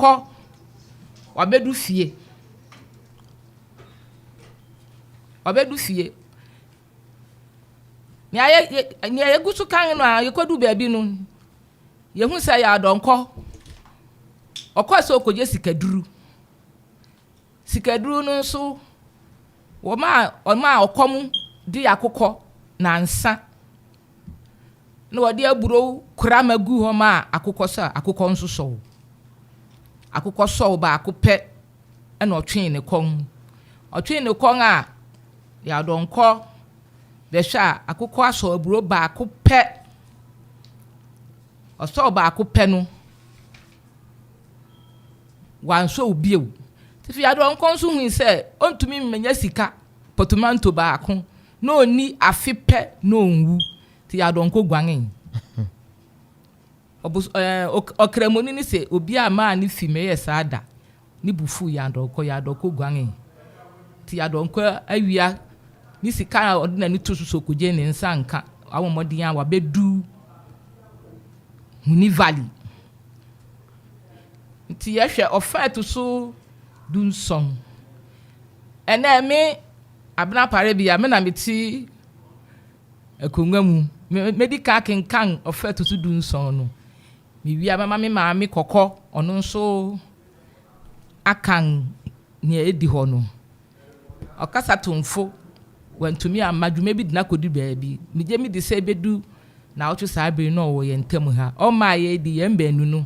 Yɛadɔnkɔ wabedu fie. Wabedu fie. Nea yɛ yɛ nea yɛgu so kan no a yɛkɔdu baabi no, yɛhu sɛ Yɛadɔnkɔ ɔkɔɔ sɛ ɔkɔgye sikaduru. Sikaduru no nso, wɔmaa ɔmaa ɔkɔm de akokɔ nansa na wɔde aburow korama guu hɔ maa akokɔ sɛ akokɔ nso sɔw. Akokɔ sɔw baako pɛ na ɔtwee ne kɔn. Ɔtwee ne kɔn a, Yadɔnkɔ bɛhwɛ a akokɔ asɔw aburow baako pɛ. Ɔsɔw baako pɛ no, wansɔw bio. Nti Yadɔnkɔ nso hui sɛ ontumi mmenya sika potomanto baako na onni afe pɛ na onwu. Nti Yadɔnkɔ guanee. Ɔbos ɛɛ ɔkramoni no se obi a maa ne fi meyɛ saa da. Ne bo fuu Yadɔnkɔ. Yadɔnkɔ guanee. Nti Yadɔnkɔ awia ne sika a ɔde n'ani to so sɛ okogye ne nsa nka. Wabɔ mmɔden a wabedu Huni Valley. Nti yɛhwɛ ɔfa a ɛto so dunson. Ɛnɛ me Abena Parebea, me na mete akonnwa mu. Mɛdi kan akenkan ɔfa a ɛto so dunson no. Mewie a, mɛma me maame kɔkɔ, ɔno nso akan nea edi hɔ no. Ɔkasa tomfo, wantumi amma, dwuma bi de no akɔdu baabi. Megye medi sɛ ebedu naawɔtwe saa bere no na ɔwɔ yɛn ntam ha. Ɔmmaa yɛn de, yɛn baanu no,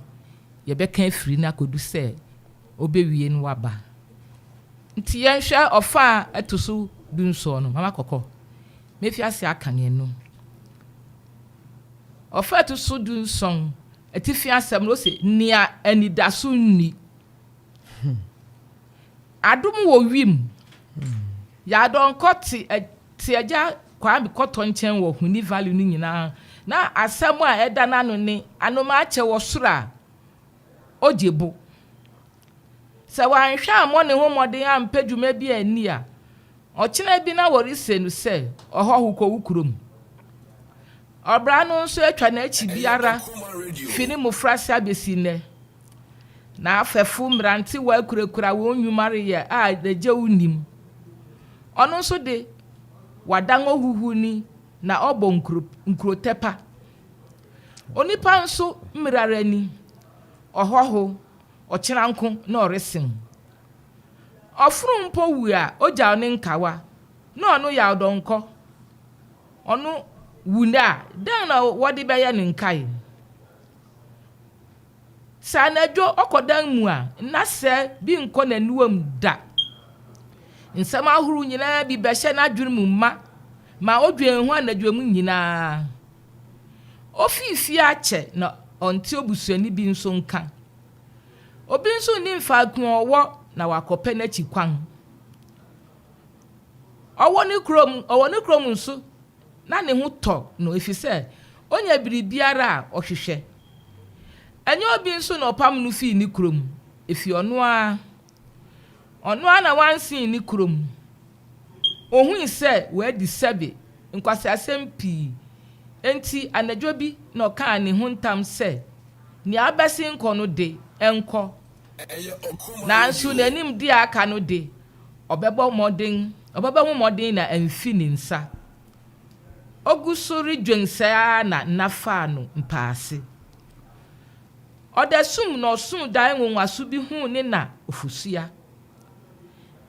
yɛbɛka afiri no akodu sɛ obewie no waba. Nti yɛnhwɛ ɔfa a ɛto so dunson no. Mama kɔkɔ. Mefi ase aka nea ɛno. Ɔfa a ɛto so dunson, atifi asɛm no, ose, Nea anidaso nni. Adom wɔ wim. Yadɔnkɔ te te agya Kwame Kɔtɔ nkyɛn wɔ Huni Valley no nyinaa, na asɛm a ɛda n'ano ne, Anomaa kyɛ wɔ soro a, ogye bo. Sɛ wanhwɛ ammɔ ne ho mmɔden ampɛ dwuma bi anni a, ɔkyena bi na wɔrise no sɛ ɔhɔho kɔ wo kurom. Ɔbra no nso atwa n'akyi biara fi ne mmofraase abesi nnɛ. N'afɛfo mmerantewa kurakura wɔn nnwuma reyɛ a n'agyaw nnim. Ɔno nso de, wadan ohuhuni na ɔbɔ nkurotɛpa. Onipa nso mmere ara ni, ɔhɔho, ɔkyena nko na ɔresen. Ɔforo mpo wu a, ogyaw ne nkawa, na ɔno yaw dɔnkɔ. Ɔno wu nnɛ a, dɛn na wɔde bɛyɛ ne nkae? Sɛ anadwo ɔkɔ dan mu a, nna sɛɛ bi nkɔ n'aniwam da. Nsɛm ahorow nyinaa bi bɛhyɛ n'adwene mu ma, ma odwen ho anadwo mu nyinaa. Ofii fie akyɛ na ɔnte obusuani bi nso nka. Obi nso nnim faako a ɔwɔ na wakɔpɛ n'akyi kwan. Ɔwɔ ne kurom, ɔwɔ ne kurom nso na ne ho tɔ no efisɛ onya biribiara a ɔhwehwɛ. Ɛnyɛ obi nso na ɔpam no fii ne kurom, efi ɔno ara. Ɔno ara na wansen ne kurom. Ohui sɛ wadi sɛbe nkwaseasɛm pii, enti anadwo bi na ɔkaa ne ho ntam sɛ nea abɛsen kɔ no de, ɛnkɔ. Nanso n'anim de a aka no de, ɔbɛbɔ mmɔden, ɔbɛbɔ ho mmɔden na amfi ne nsa. Ogu so redwen sɛɛ ara na nna faa no mpaase. Ɔdasum na ɔsoo dae nwonwaso bi huu ne na Ofosua.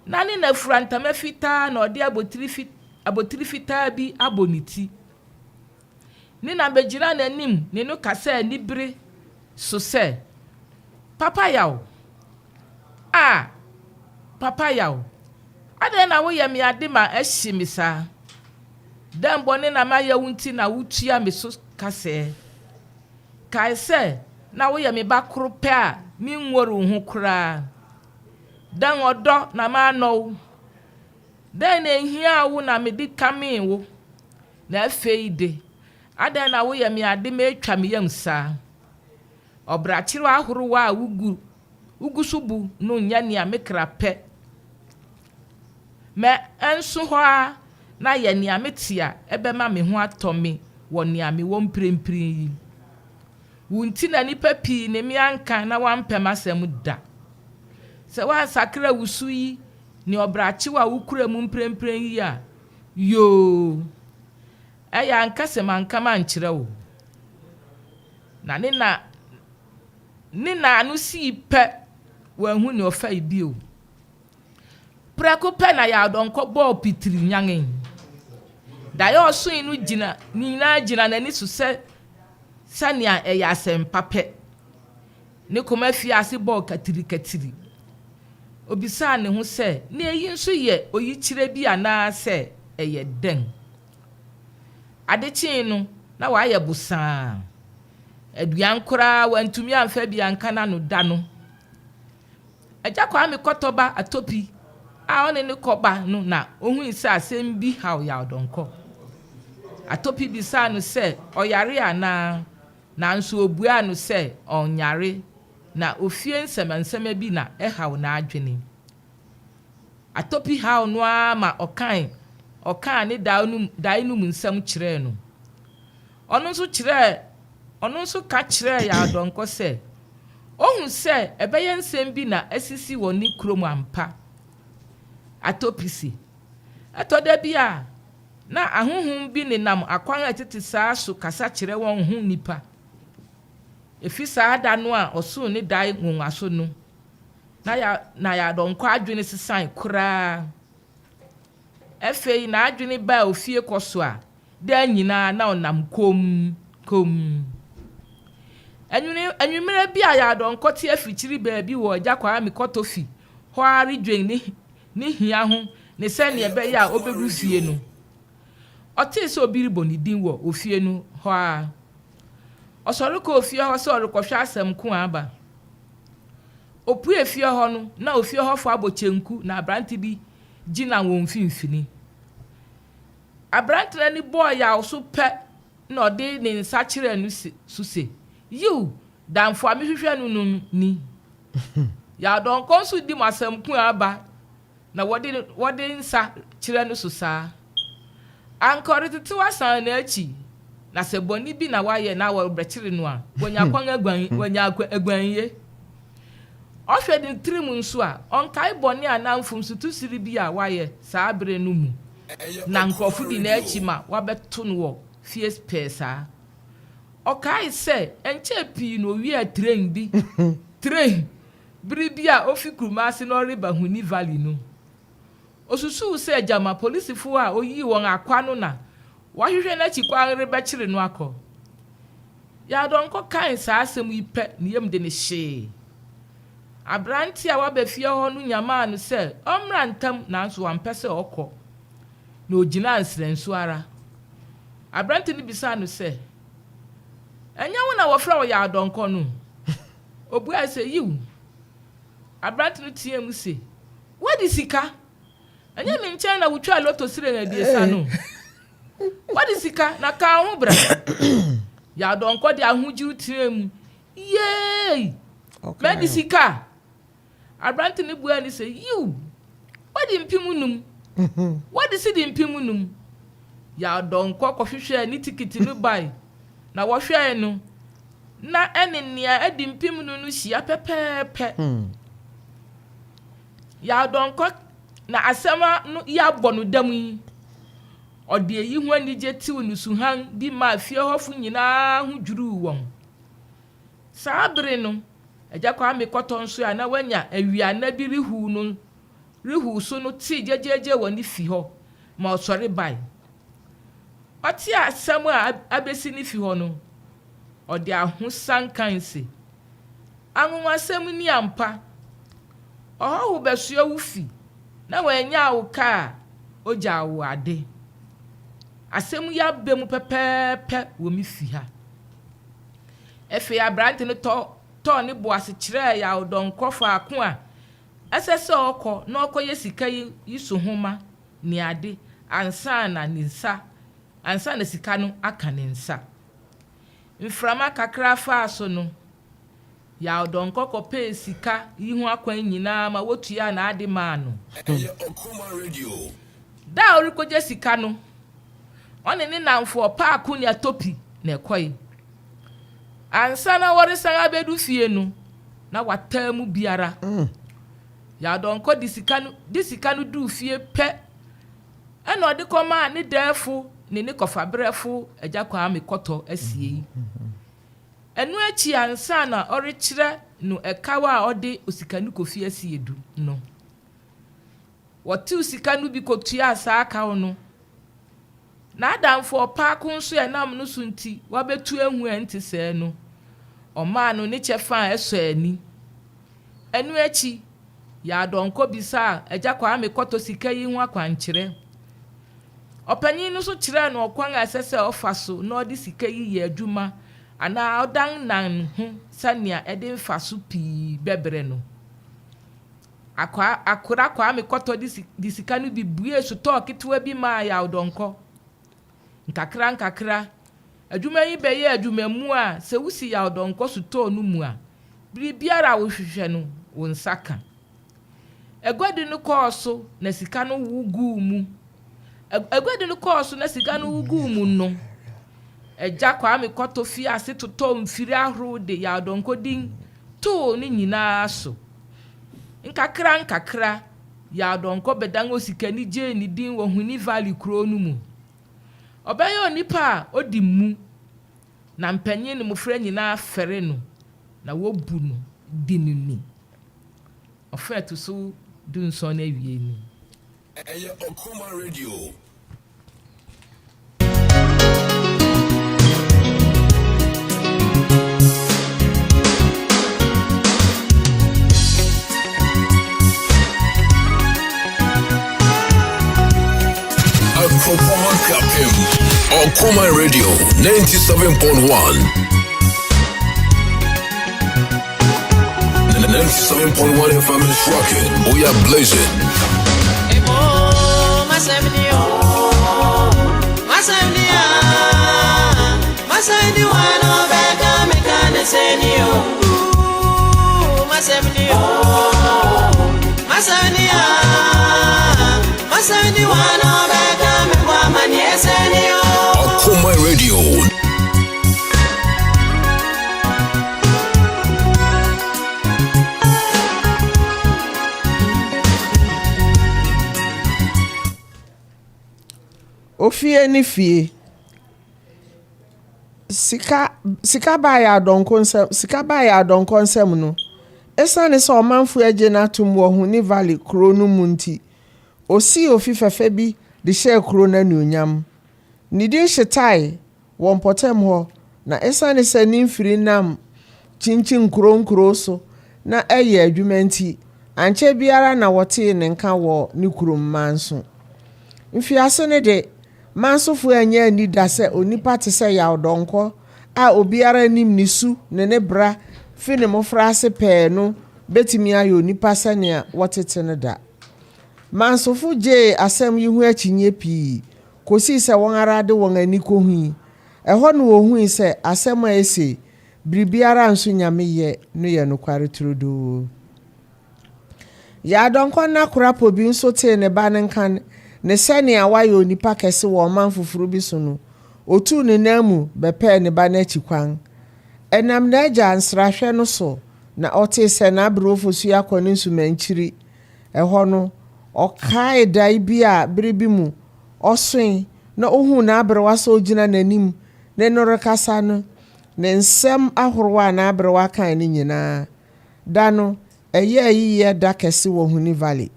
Ná ne na fura ntama fitaa na ɔde abotiri fi abotiri fitaa bi abɔ ne ti. Ne na begyinaa n'anim ne no kasaa anibere so sɛ, Papa Yaw! A, Papa Yaw! Adɛn na woyɛ me ade ma ɛhye me saa? Dɛn bɔne na mayɛ wo nti na wutua me so ka sɛɛ? Kae sɛ na woyɛ me ba koro pɛ a minwɔre wo ho koraa. Dɛn ɔdɔ na mannɔ wo? Dɛn na ehiaa wo na mede kamee wo? Na afei de, adɛn na woyɛ me ade ma etwa me yam saa? Ɔbrakyerew ahorow a wugu wugu so bu no nyɛ nea me kra pɛ. Ma ɛnso hɔ ara na yɛ nea mete a ɛbɛma me ho atɔ me wɔ nea mewɔ mprempren yi. Wo nti na nnipa pii ne me anka na wɔampɛ m'asɛm da. Sɛ woansakra wo su yi ne ɔbrakyew a wukura mu mprempren yi a, yoo, ɛyɛ anka sɛ manka mankyerɛ wo. Na ne na ne na ano sii pɛ, wanhu nea ɔfae bio. Prɛko pɛ na Yaw Donkor bɔɔ pitiri nyanee. Dae a ɔsoe no gyina ne nyinaa gyina n'ani so sɛ sɛnea ɛyɛ asɛmpa pɛ. Ne koma fii ase bɔɔ katirikatiri. Obisaa ne ho sɛ, 'Na eyi nso yɛ oyikyerɛ bi anaasɛ ɛyɛ dɛn? Ade kyee no, na wayɛ bosaa. Aduan koraa wantumi amfa bi anka n'ano da no. Agya Kwame Kɔtɔba Atopi a ɔne no kɔba no na ohui sɛ asɛm bi haw Yaw Donkor. Atopi bisaa no sɛ ɔyare anaa, nanso obuaa no sɛ ɔnyare na ofie nsɛmansɛma bi na ɛhaw n'adwene. Atopi haw no ara ma ɔkae ɔkaa ne dae no mu nsɛm kyerɛɛ no. Ɔno nso kyerɛɛ ɔno nso ka kyerɛɛ Yaw Donkor sɛ ohu sɛ ɛbɛyɛ nsɛm bi na asisi wɔ ne kurom ampa. Atopi se, Ɛtɔ da bi a, na ahonhom bi nenam akwan a ɛtete saa so kasa kyerɛ wɔn ho nnipa. Efi saa da no a ɔsoo ne dae nwonwaso no, na ya na Yaw Donkor adwene sesae koraa. Afei n'adwene baa ofie kɔ so a, daa nyinaa na ɔnam komm, komm. Anwene anwummerɛ bi a Yaw Donkor te afikyiri baabi wɔ Agya Kwame Kɔtɔ fi hɔ ara redwen ne ne hia ho ne sɛnea ɛbɛyɛ a obedu fie no, ɔtee sɛ obi rebɔ ne din wɔ ofie no hɔ ara. Ɔsɔre kɔɔ fie hɔ sɛ ɔrekɔhwɛ asɛm ko a aba. Opuee fie hɔ no, na ofie hɔfo abɔ kyenku na aberante bi gyina wɔn mfimfini. Aberante no ani bɔɔ Yaw so pɛ na ɔde ne nsa kyerɛɛ no so se, Yiw, damfo a mehwehwɛ no no ni. Yaw Donkor nso di mu asɛm ko a aba na wɔde wɔde nsa kyerɛ no so saa. Anka ɔretetew asan n'akyi, na sɛ bɔne bi na wayɛ na wɔrebɛkyere no a, wanya kwan aguan, wanya aguanye. Ɔhwɛ ne tirim nso a, ɔnkae bɔne anaa mfomso tusiri bi a wayɛ saa bere no mu, na nkurɔfo di n'akyi ma wɔabɛto no wɔ fie pɛɛ saa. Ɔkae sɛ ɛnkyɛe pii na owiaa tren bi, train, bere bi a ofi Kumasi na ɔreba Huni Valley no. Osusuw sɛ gyama polisifo a oyii wɔn akwa no na wɔahwehwɛ n'akyi kwan rebɛkyere no akɔ. Yaw Donkor kae saa asɛm yi pɛ, ne yam de no hyee. Aberante a waba fie hɔ no nyamaa no sɛ ɔmmra ntɛm nanso wampɛ sɛ ɔkɔ, na ogyinaa nsrɛnso ara. Aberante no bisaa no sɛ, Ɛnyɛ wo na wɔfrɛ wo Yaw Donkor no? Obuae sɛ, Yiw. Aberante no teɛɛ mu se, Woadi sika! Ɛnyɛ me nkyɛn na wutwaa loto srɛn abiɛsa no? Woadi sika, na ka wo ho bra! Yaw Donkor de ahodwiriw teɛɛ mu, Yei! Madi sika! Aberante no buaa no sɛ, Yiw, woadi mpemnum. Woadi sidi mpemnum. Yaw Donkor kɔhwehwɛɛ ne tikiti no bae, na wɔhwɛe no, na ɛne nea adi mpemnum no hyia pɛpɛɛpɛ. Yaw Donkor na asɛm no yi abɔ no dam yi, ɔde eyi ho anigye tew nusuhan bi maa fie hɔfo nyinaa ho dwiriw wɔn. Saa bere no, Agya Kwame Kɔtɔ nso a na wanya awia nna bi rehuw no rehuw so no tee gyegyeegye wɔ ne fi hɔ ma ɔsɔre bae. Ɔtee asɛm a abesi ne fi hɔ no, ɔde ahosan kae se, Anwonwasɛm ni ampa! Ɔhɔho bɛsoɛ wo fi na wannyaw wo ka a, ogyaw wo ade. Asɛm yi aba mu pɛpɛɛpɛ wɔ me fi ha. Afei aberante no tɔ tɔɔ ne bo ase kyerɛɛ Yaw Donkor faako a ɛsɛ sɛ ɔkɔ na ɔkɔyɛ sika yi yi so nhoma ne ade ansa na ne nsa ansa na sika no aka ne nsa. Mframa kakra faa so no, Yaw Donkor kɔpɛɛ sika yi ho akwan nyinaa ma wotuaa n'ade maa no. Da a ɔrekogye sika no, ɔne ne nnamfo Ɔpaako ne Atopi na ɛkɔe. Ansa na wɔresan abedu fie no, na wɔataa mu biara. Yaw Donkor de sika no de sika no duu fie pɛ ɛna ɔde kɔmaa ne dɛɛfo ne ne kɔfaberɛfo Agya Kwame Kɔtɔ asiei. Ɛno akyi ansa na ɔrekyerɛ no ɛkaw a ɔde Osikani Kofi Asiedu no. Wɔtew sika no bi kotuaa saa kaw no. N'adamfo ɔpaako nso a ɛnam no so nti wabetu ehu a ɛnte sɛɛ no, ɔmaa no ne kyɛfa a ɛsɔ ani. Ɛno akyi, Yaa Donkor bisaa Agya Kwame Kɔtɔ sika yi ho akwankyerɛ. Ɔpanyin no nso kyerɛɛ no ɔkwan a ɛsɛ sɛ ɔfa so na ɔde sika yi yɛ adwuma anaa ɔdannan ne ho sɛnea ɛde mfaso pii bɛbrɛ no. Akwa, Akora Kwame Kɔtɔ de, de sika no bi buee sotɔɔ ketewa bi maa Yaw Donkor. Nkakrankakra, adwuma yi bɛyɛɛ adwumamu a sɛ wusi Yaw Donkor sotɔɔ no mu a, biribiara a wohwehwɛ no, wo nsa ka. Aguadi no kɔɔ so na sika no wo guu mu. Aguadi no kɔɔ so na sika no wo guu mu no, Agya Kwame Kɔtɔ fii ase totɔɔ mfiri ahorow de Yaw Donkor din too ne nyinaa so. Nkakrankakra, Yaw Donkor bɛdan osikani gyee ne din wɔ Huni Valley kurow no mu. Ɔbɛyɛɛ onipa a odi mu, na mpanyin ne mmofra nyinaa fɛre no na wobu no di no ni. Ɔfã a ɛto so dunson no awiei ni. Ɛyɛ Okoma Radio. Akropong Akuapem, Okoma Radio 97.1. 97.1 FM is rocking. We are blazing. Okoma Radio. Ofie ne fie. Sika sika baeɛ adɔnko nsam sika baeɛ adɔnkɔ nsam no, esiane sɛ ɔmanfo agye no atom wɔ Huni Valley kurow no mu nti, osii ofi fɛfɛ bi de hyɛɛ kurow no anuonyam. Ne din hyetae wɔ mpɔtam hɔ, na esiane sɛ ne mfiri nam kyinkyin nkurow nkurow so na ɛyɛ adwuma nti, ankyɛ biara na wɔtee ne nka wɔ ne kurom Manso. Mfiase no de, Mansofo annya anni da sɛ onipa te sɛ Yaw Donkor a obiara nim ne su ne ne bra fi ne mmofraase pɛɛ no betumi ayɛ onipa sɛnea wɔtete no da. Mansofo gyee asɛm yi ho akyinnye pii kosii sɛ wɔn ara de wɔn ani kohui. Ɛhɔ na wohui sɛ asɛm a ese, Biribiara nso Nyame yɛ no yɛ nokware turodoo. Yaa Donkor Nna Korapo bi nso tee ne ba no nka ne sɛnea wayɛ onipa kɛse wɔ ɔman foforo bi so no, otuu ne nan mu bɛpɛɛ ne ba no akyi kwan. Ɛnam n'agya nsrahwɛ no so na ɔtee sɛ n'aberewa Ofosu akɔ ne nsumankyiri. Ɛhɔ no, ɔkaee dae bi a bere bi mu ɔsoe na ohuu n'aberewa sɛ ogyina n'anim ne no rekasa no ne nsɛm ahorow a n'aberewa kae no nyinaa. Da no, ɛyɛɛ ayiyɛ da kɛse wɔ Huni Valley.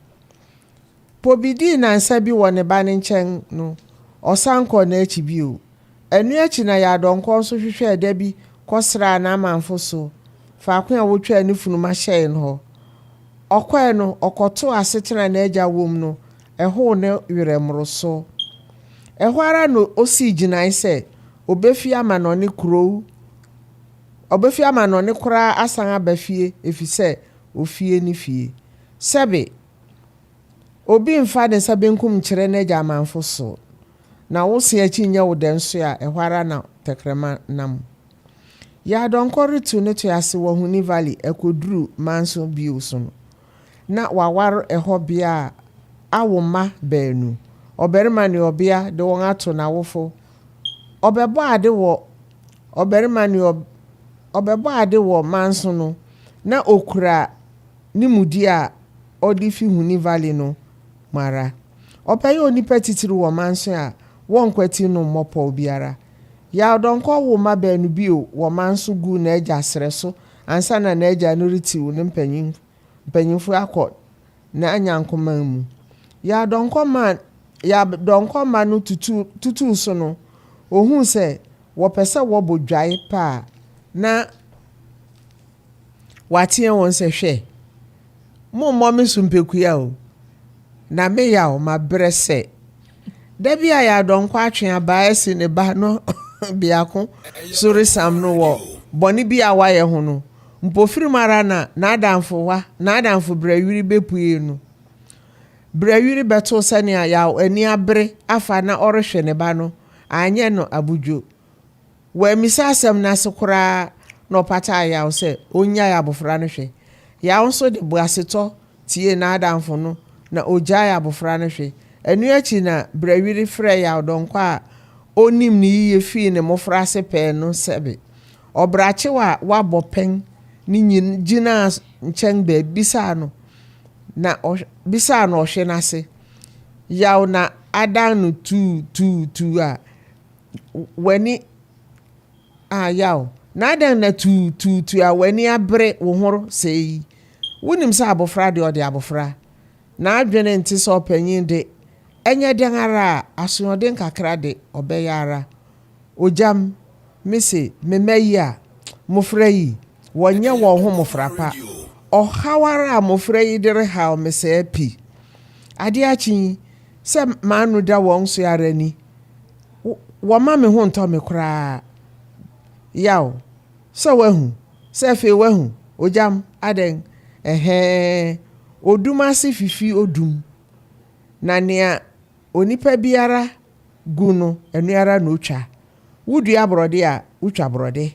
Pobi dii nnansa bi wɔ ne ba no nkyɛn no, ɔsan kɔɔ n'akyi bio. Ɛno akyi na Yaa Donkor nso hwehwɛɛ da bi kɔsraa n'amanfo so, faako a wotwaa ne funuma hyɛe no hɔ. Ɔkɔe no, ɔkɔtoo asetena a n'agya wom no, ɛhow ne werɛ mmoroso. Ɛhɔ ara na osii gyinae sɛ obefi amannɔne kurow obefi amannɔne koraa asan aba fie efisɛ ofie ne fie. Sɛbe obi mfa ne nsa benkum nkyerɛ n'agya amanfo so, na wo se akyi nyɛ wo dɛ nso a, ɛhɔ ara na tɛkrɛma nam. Yaa Donkor retu ne to ase wɔ Huni Valley akoduru Manso bio so no, na waware ɛhɔ bea a awo mma baanu, ɔbarima ne ɔbea de wɔn ato n'awofo. Ɔbɛbɔ ade wɔ ɔbarima ne ɔb. ɔbɛbɔɔ ade wɔ Manso no, na okura ne mudi a ɔde fi Huni Valley no mu ara. Ɔbɛyɛɛ onipa titiriw wɔ Manso a wɔnkwati no mmɔ pɔw biara. Yaw Donkor woo mma baanu bio wɔ Manso guu n'agya serɛ so ansa na n'agya no retiw ne mpanyimfo akɔ n'anyankoman mu. Yaw Donkor maa Yaw Donkor mma no tutu tutuu so no, ohuu sɛ wɔpɛ sɛ wɔbɔ dwae pɛ a, na wateɛ wɔn sɛ, Hwɛ! Mommɔ me so mpekua o, na me yaw mabrɛ sɛ. Da bi a Yaw Donkor atwe abaa asi ne ba no biako so resam no wɔ bɔne bi a wayɛ ho no, Mpofirim ara na n'adamfowa, n'adamfo Brɛwiri bepuee no. Brɛwiri bɛtoo sɛnea Yaw ani abere afa na ɔrehwɛ ne ba no, anyɛ no abodwo. Wammisa asɛm no ase koraa na ɔpataa Yaw sɛ onnyae abofra no hwɛ. Yaw nso de boasetɔ tiee n'adamfo no na ogyaee abofra no hwɛ. Ɛno akyi na Brɛwiri frɛɛ Yaw Donkor a onim no yiye fii ne mmofraase pɛɛ no sɛbe Ɔbrakyew a wabɔ pɛn no nyin gyinaa nkyɛn baabi bisaa no na bisaa no ɔhwe no ase yaw na adan no tuu tuu tuu a w'ani a yaw na adɛn na tuu tuu tuu a w'ani abere wo ho sɛɛ yi? Wunim sɛ abofra deɛ ɔde abofra. N'adwene nte sɛ ɔpanyin de, ɛnyɛ dɛn ara a, asoɔden kakra de, ɔbɛyɛ ara. Ogyam, mise, me mma yi a, mmofra yi, wɔnyɛ wɔn ho mmofra pa. Ɔhaw ara a mmofra yi de rehaw me sɛɛ pi. Ade akye yi, sɛ m'ano da wɔn so ara ni. Wɔmma me ho ntɔ me koraa. Yaw, sɛ woahu, sɛ afei woahu, Ogyam, adɛn? Ɛhɛɛ, odum ase fifi odum, na nea onipa biara gu no, ɛno ara na otwa. Wudua borɔde a, wutwa borɔde,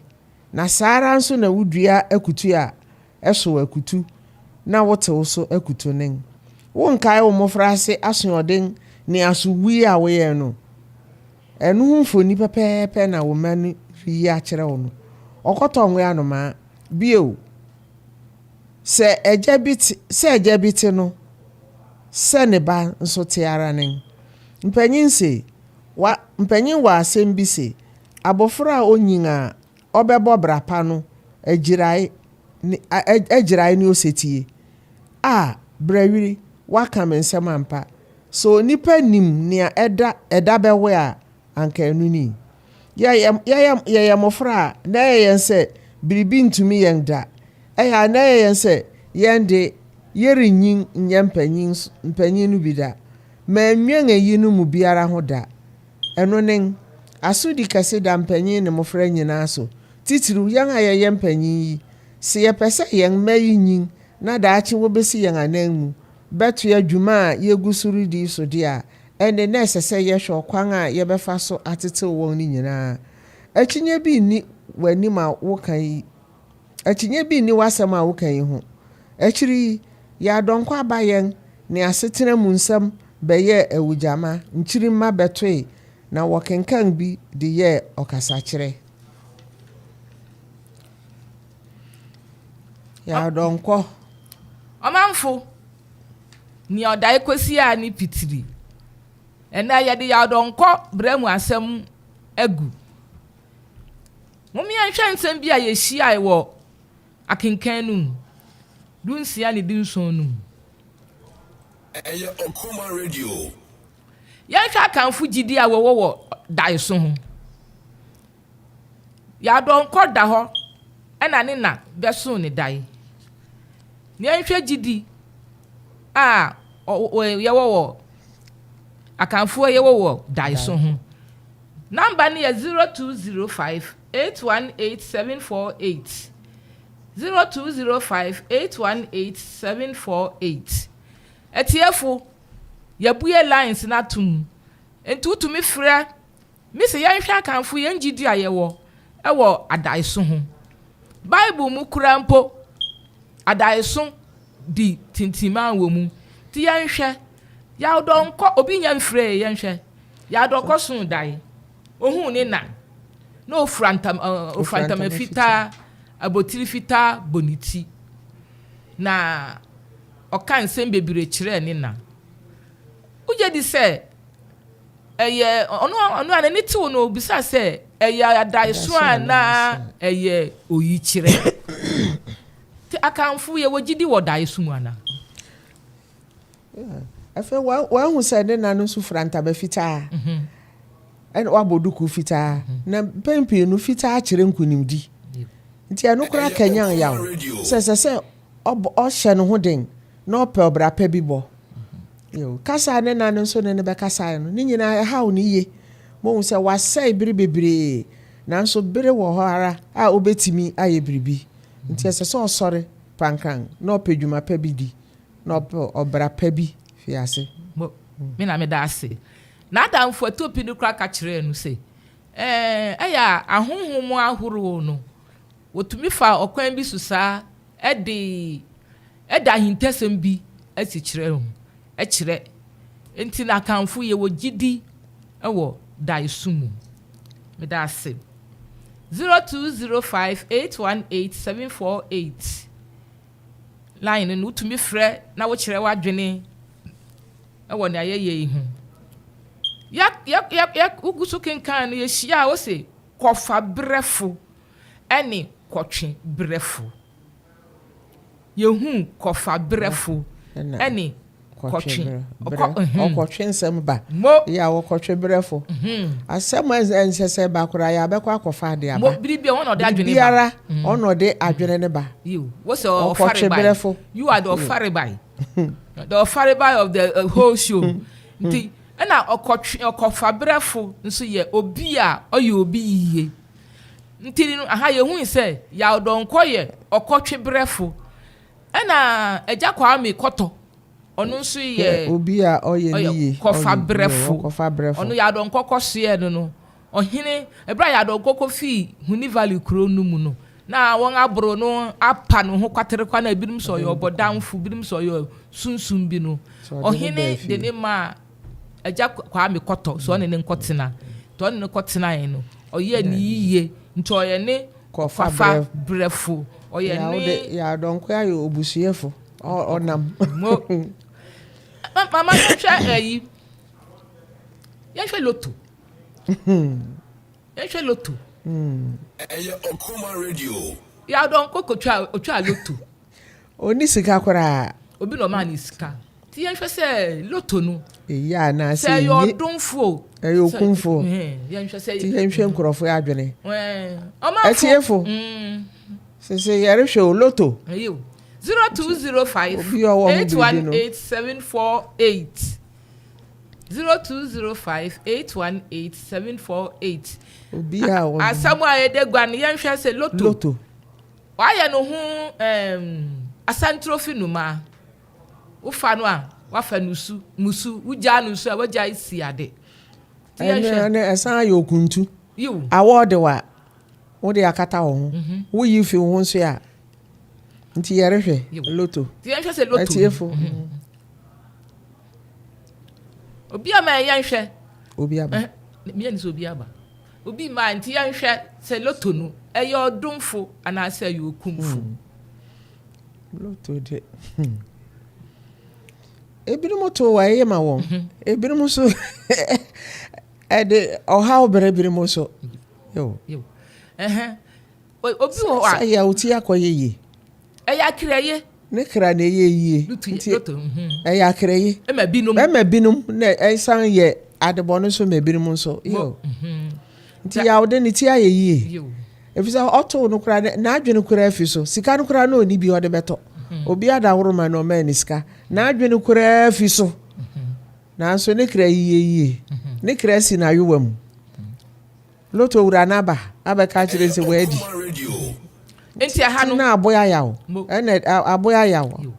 na saa ara nso na wudua akutu a, ɛsow akutu, na wotew so akutu nen. Wonkae wo mmofraase asoɔden ne asowui a woyɛe no? Ɛno ho mfoni pɛpɛɛpɛ na wo mma no reyi akyerɛ wo no. Ɔkɔtɔ nwe anomaa. Bio, sɛ agya bi te, sɛ agya bi te no, sɛ ne ba nso te ara nen. Mpanyin se, wa, mpanyin wɔ asɛm bi se, abofra a onyin a ɔbɛbɔ bra pa no agyirae ne, a, agyirae ne osetie. A, Brawiri, woaka me nsɛm ampa. Sɛ onipa nim nea ɛda, ɛda bɛwe a, anka ɛno ni. Yɛyɛ, yɛyɛ, yɛyɛ mmofra a, na ɛyɛ yɛn sɛ biribi ntumi yɛn da. Ɛyɛ a na ɛyɛ yɛn sɛ yɛn de, yɛrennyin nyɛ mpanyin, mpanyin no bi da. Mannwen eyinom mu biara ho da. Ɛno nen, asodi kɛse da mpanyin ne mmofra nyinaa so, titiriw yɛn a yɛyɛ mpanyin yi. Sɛ yɛpɛ sɛ yɛn mma yi nyin na daakye wobesi yɛn ananmu bɛtoa dwuma a yegu so redi yi so de a, ɛnde na ɛsɛ sɛ yɛhwɛ ɔkwan a yɛbɛfa so atetew wɔn no nyinaa. Akyinnye bi nni w'anim a woka yi, akyinnye bi nni w'asɛm a woka yi ho. Akyiri yi, yɛn adɔnkɔ aba yɛn ne asetena mu nsɛm bɛyɛɛ awugyama, nkyirimma bɛtoe na wɔkenkan bi de yɛɛ ɔkasakyerɛ. Yɛn adɔnkɔ. Ɔmanfo, Nea ɔdae kosi a ne pitiri. Ɛnnɛ yɛde yawdɔnkɔ bra mu asɛm agu. Mom yɛnhwɛ nsɛm bi a yehyiae wɔ akenkan no mu, dunsia ne dunson no mu. Ɛyɛ Ɔkoma Radio. Yɛnhwɛ Akanfo gyidi a wɔwɔ wɔ daeso ho. Yadɔnkɔ da hɔ na ne na bɛsoo ne dae. Yɛnhwɛ gyidi a yɛwɔ wɔ Akanfoɔ yɛwɔ wɔ daeso ho. Number no yɛ 0205 818 748. 0205 818 748. Atiefo, yɛabue lines no ato mu, nti wotumi frɛ Mise yɛnhwɛ Akanfo yɛn gyidi a yɛwɔ wɔ adaeso ho. Bible mu koraa mpo, adaeso di tintiman wɔ mu. Nti yɛnhwɛ. Yawdɔ nkɔ, obi nya mfiree, yɛnhwɛ. Yawdɔ kɔ soo dae. Ohuu ne na, na ofura ntam, ofura ntama fitaa. abotiri fitaa bɔ ne ti. Na ɔka nsɛm bebree kyerɛɛ ne na. Wogye di sɛ ɛyɛ ɔno ɔno a n'ani tew no obisa sɛ ɛyɛ adaeso anaa ɛyɛ oyikyerɛ? Nti Akanfo yɛwɔ gyidi wɔ daeso mu anaa? Afei wahu sɛ ne na no nso fura ntama fitaa ɛna wabɔ duku fitaa na mpɛn pii no fitaa kyerɛ nkunimdi nti ɛno koraa kanyan yaw sɛ ɛsɛ sɛ ɔhyɛ ne ho den na ɔpɛ ɔbra pa bi bɔ. Kasa a ne na no nso ne no bɛkasae no, ne nyinaa ɛhaw no yiye. Mohu sɛ wasɛe bere bebree, nanso bere wɔ hɔ ara a obetumi ayɛ biribi. Nti ɛsɛ sɛ ɔsɔre pankran na ɔpɛ dwuma pa bi di, na ɔpɛ ɔbra pa bi fi ase. Mo, me na meda ase. N'adamfo Etopi no koraa ka kyerɛɛ no se, Ɛɛ, ɛyɛ a ahonhom ahorow no, wotumi fa ɔkwan bi so saa de da ahintasɛm bi adi kyerɛ ho kyerɛ. Enti na Akanfo yɛwɔ gyidi wɔ daeso mu. Meda ase. 0205 818 748 line no wotumi frɛ na wokyerɛ w'adwene wɔ nea yɛyɛ yi ho. Yɛ yɛ yɛ yɛ wogu so kenkan no yɛhyia a wose kɔfa brɛfo ne kɔtwe brɛfo. Yɛhuu kɔfa brɛfo ne kɔtwe Ɔkɔtwe nsɛm ba. Yɛ a wɔkɔtwe brɛfo. Asɛm a ɛnsɛ sɛ ɛba koraa yɛ abɛkɔ akɔfa ade aba. Biribiara ɔna ɔde adwene no ba. Ɔkɔtwe brɛfo. You are the ɔfarebae. The ɔfarebae of the whole show. Nti ɛna ɔkɔtwe ɔkɔfa brɛfo nso yɛ obi a ɔyɛ obi yiye. Nti no, aha yɛhui sɛ Yaw Donkor yɛ ɔkɔtwebrɛfo, ɛna Agya Kwame Kɔtɔ, ɔno nso yɛ obi a ɔyɛ ne yie, kɔfabrɛfo. Ɔno Yaw Donkor kɔsoɛɛ no no, ɔhene, ɛberɛ a Yaw Donkor kɔfii Huni Valley kuro no mu no, na wɔn aboro no apa ne ho kwaterekwa na ebinom sɛ ɔyɛ ɔbɔdamfo, ebinom sɛ ɔyɛ sunsum bi no, ɔhene de ne maa Agya Kwame Kɔtɔ sɛ ɔne no nkɔtena. Nti ɔne no kɔtenaeɛ no, ɔyɛɛ no yiye. Nti ɔyɛ ne kɔfafa brɛfo. Ɔyɛ ne. Yɛ adɔnko ayɛ obusuafo. Ɔnam. Mo. Mama yɛnhwɛ ayi. Yɛnhwɛ loto. Yɛnhwɛ loto. Ɛyɛ Okuma Radio. Yɛ adɔnko kotwa otwa loto. Ɔnni sika koraa. Obi na ɔmaa no sika. Nti yɛnhwɛ sɛ loto no. Ɛyɛ anaasɛ Sɛ ɛyɛ ɛnye. ɔdomfo o. Ɛyɛ okumfo. Yɛnhwɛ sɛ. Nti yɛnhwɛ nkurɔfo adwene. Ɔmanfo. Atiefo. Sese yɛrehwɛ o loto. Ɛyɛ o. 0205 Obi a ɔwɔ ho biribi no. 818 748. 0205 818 748. Obi a ɔwɔ. Asɛm a yɛde gua no yɛnhwɛ sɛ loto. Loto. Wayɛ ne ho ɛɛm asantrofi nnomaa. Wofa no a, wafa nusu, musu. Wogyaa no nso a, wagyae si ade. Nti Ɛno yɛnhwɛ. ɛno ɛsan yɛ okuntu. Yiw. Awɔ de wo a, wode akata wo ho. Woyi fi wo ho nso a, nti yɛrehwɛ Yiw. loto. Nti yɛnhwɛ sɛ loto. Atiefo. Obi ama yɛnhwɛ. Obi aba. Eh, meyɛ ne sɛ obi aba. Obi mmaa nti yɛnhwɛ sɛ loto no ɛyɛ ɔdomfo anaasɛ ɛyɛ okumfo. Hmm. Loto de. Hmm. Ebinom to wɔ ɛyɛ ma wɔn. Mhm. Ebinom nso ɛde ɔhaw brɛ ebinom nso. Yo. Obi wɔ hɔ a. Sɛ yɛ a oti akɔyɛ yie. Ɛyɛ akrɛye. Ne kra na ɛyɛ yie. Nti ɛyɛ akrɛye. Ɛma binom. Ɛma binom na ɛsan yɛ adebɔne nso ma binom nso. Yo. Nti yawde ne ti ayɛ yie. Efisɛ ɔtow no koraa n'adwene koraa fi so. Sika no koraa na ɔni bi ɔde bɛtɔ. Obi adaworo ma na ɔmaa ne sika. N'adwene koraa fi so. Nanso ne kra yiyɛ yie. Ne kra si n'ayowa mu. Loto wura no aba abɛka akyerɛ sɛ wadi. Nti ɛha no. Na aboa ayaw. Ɛna aboa ayaw.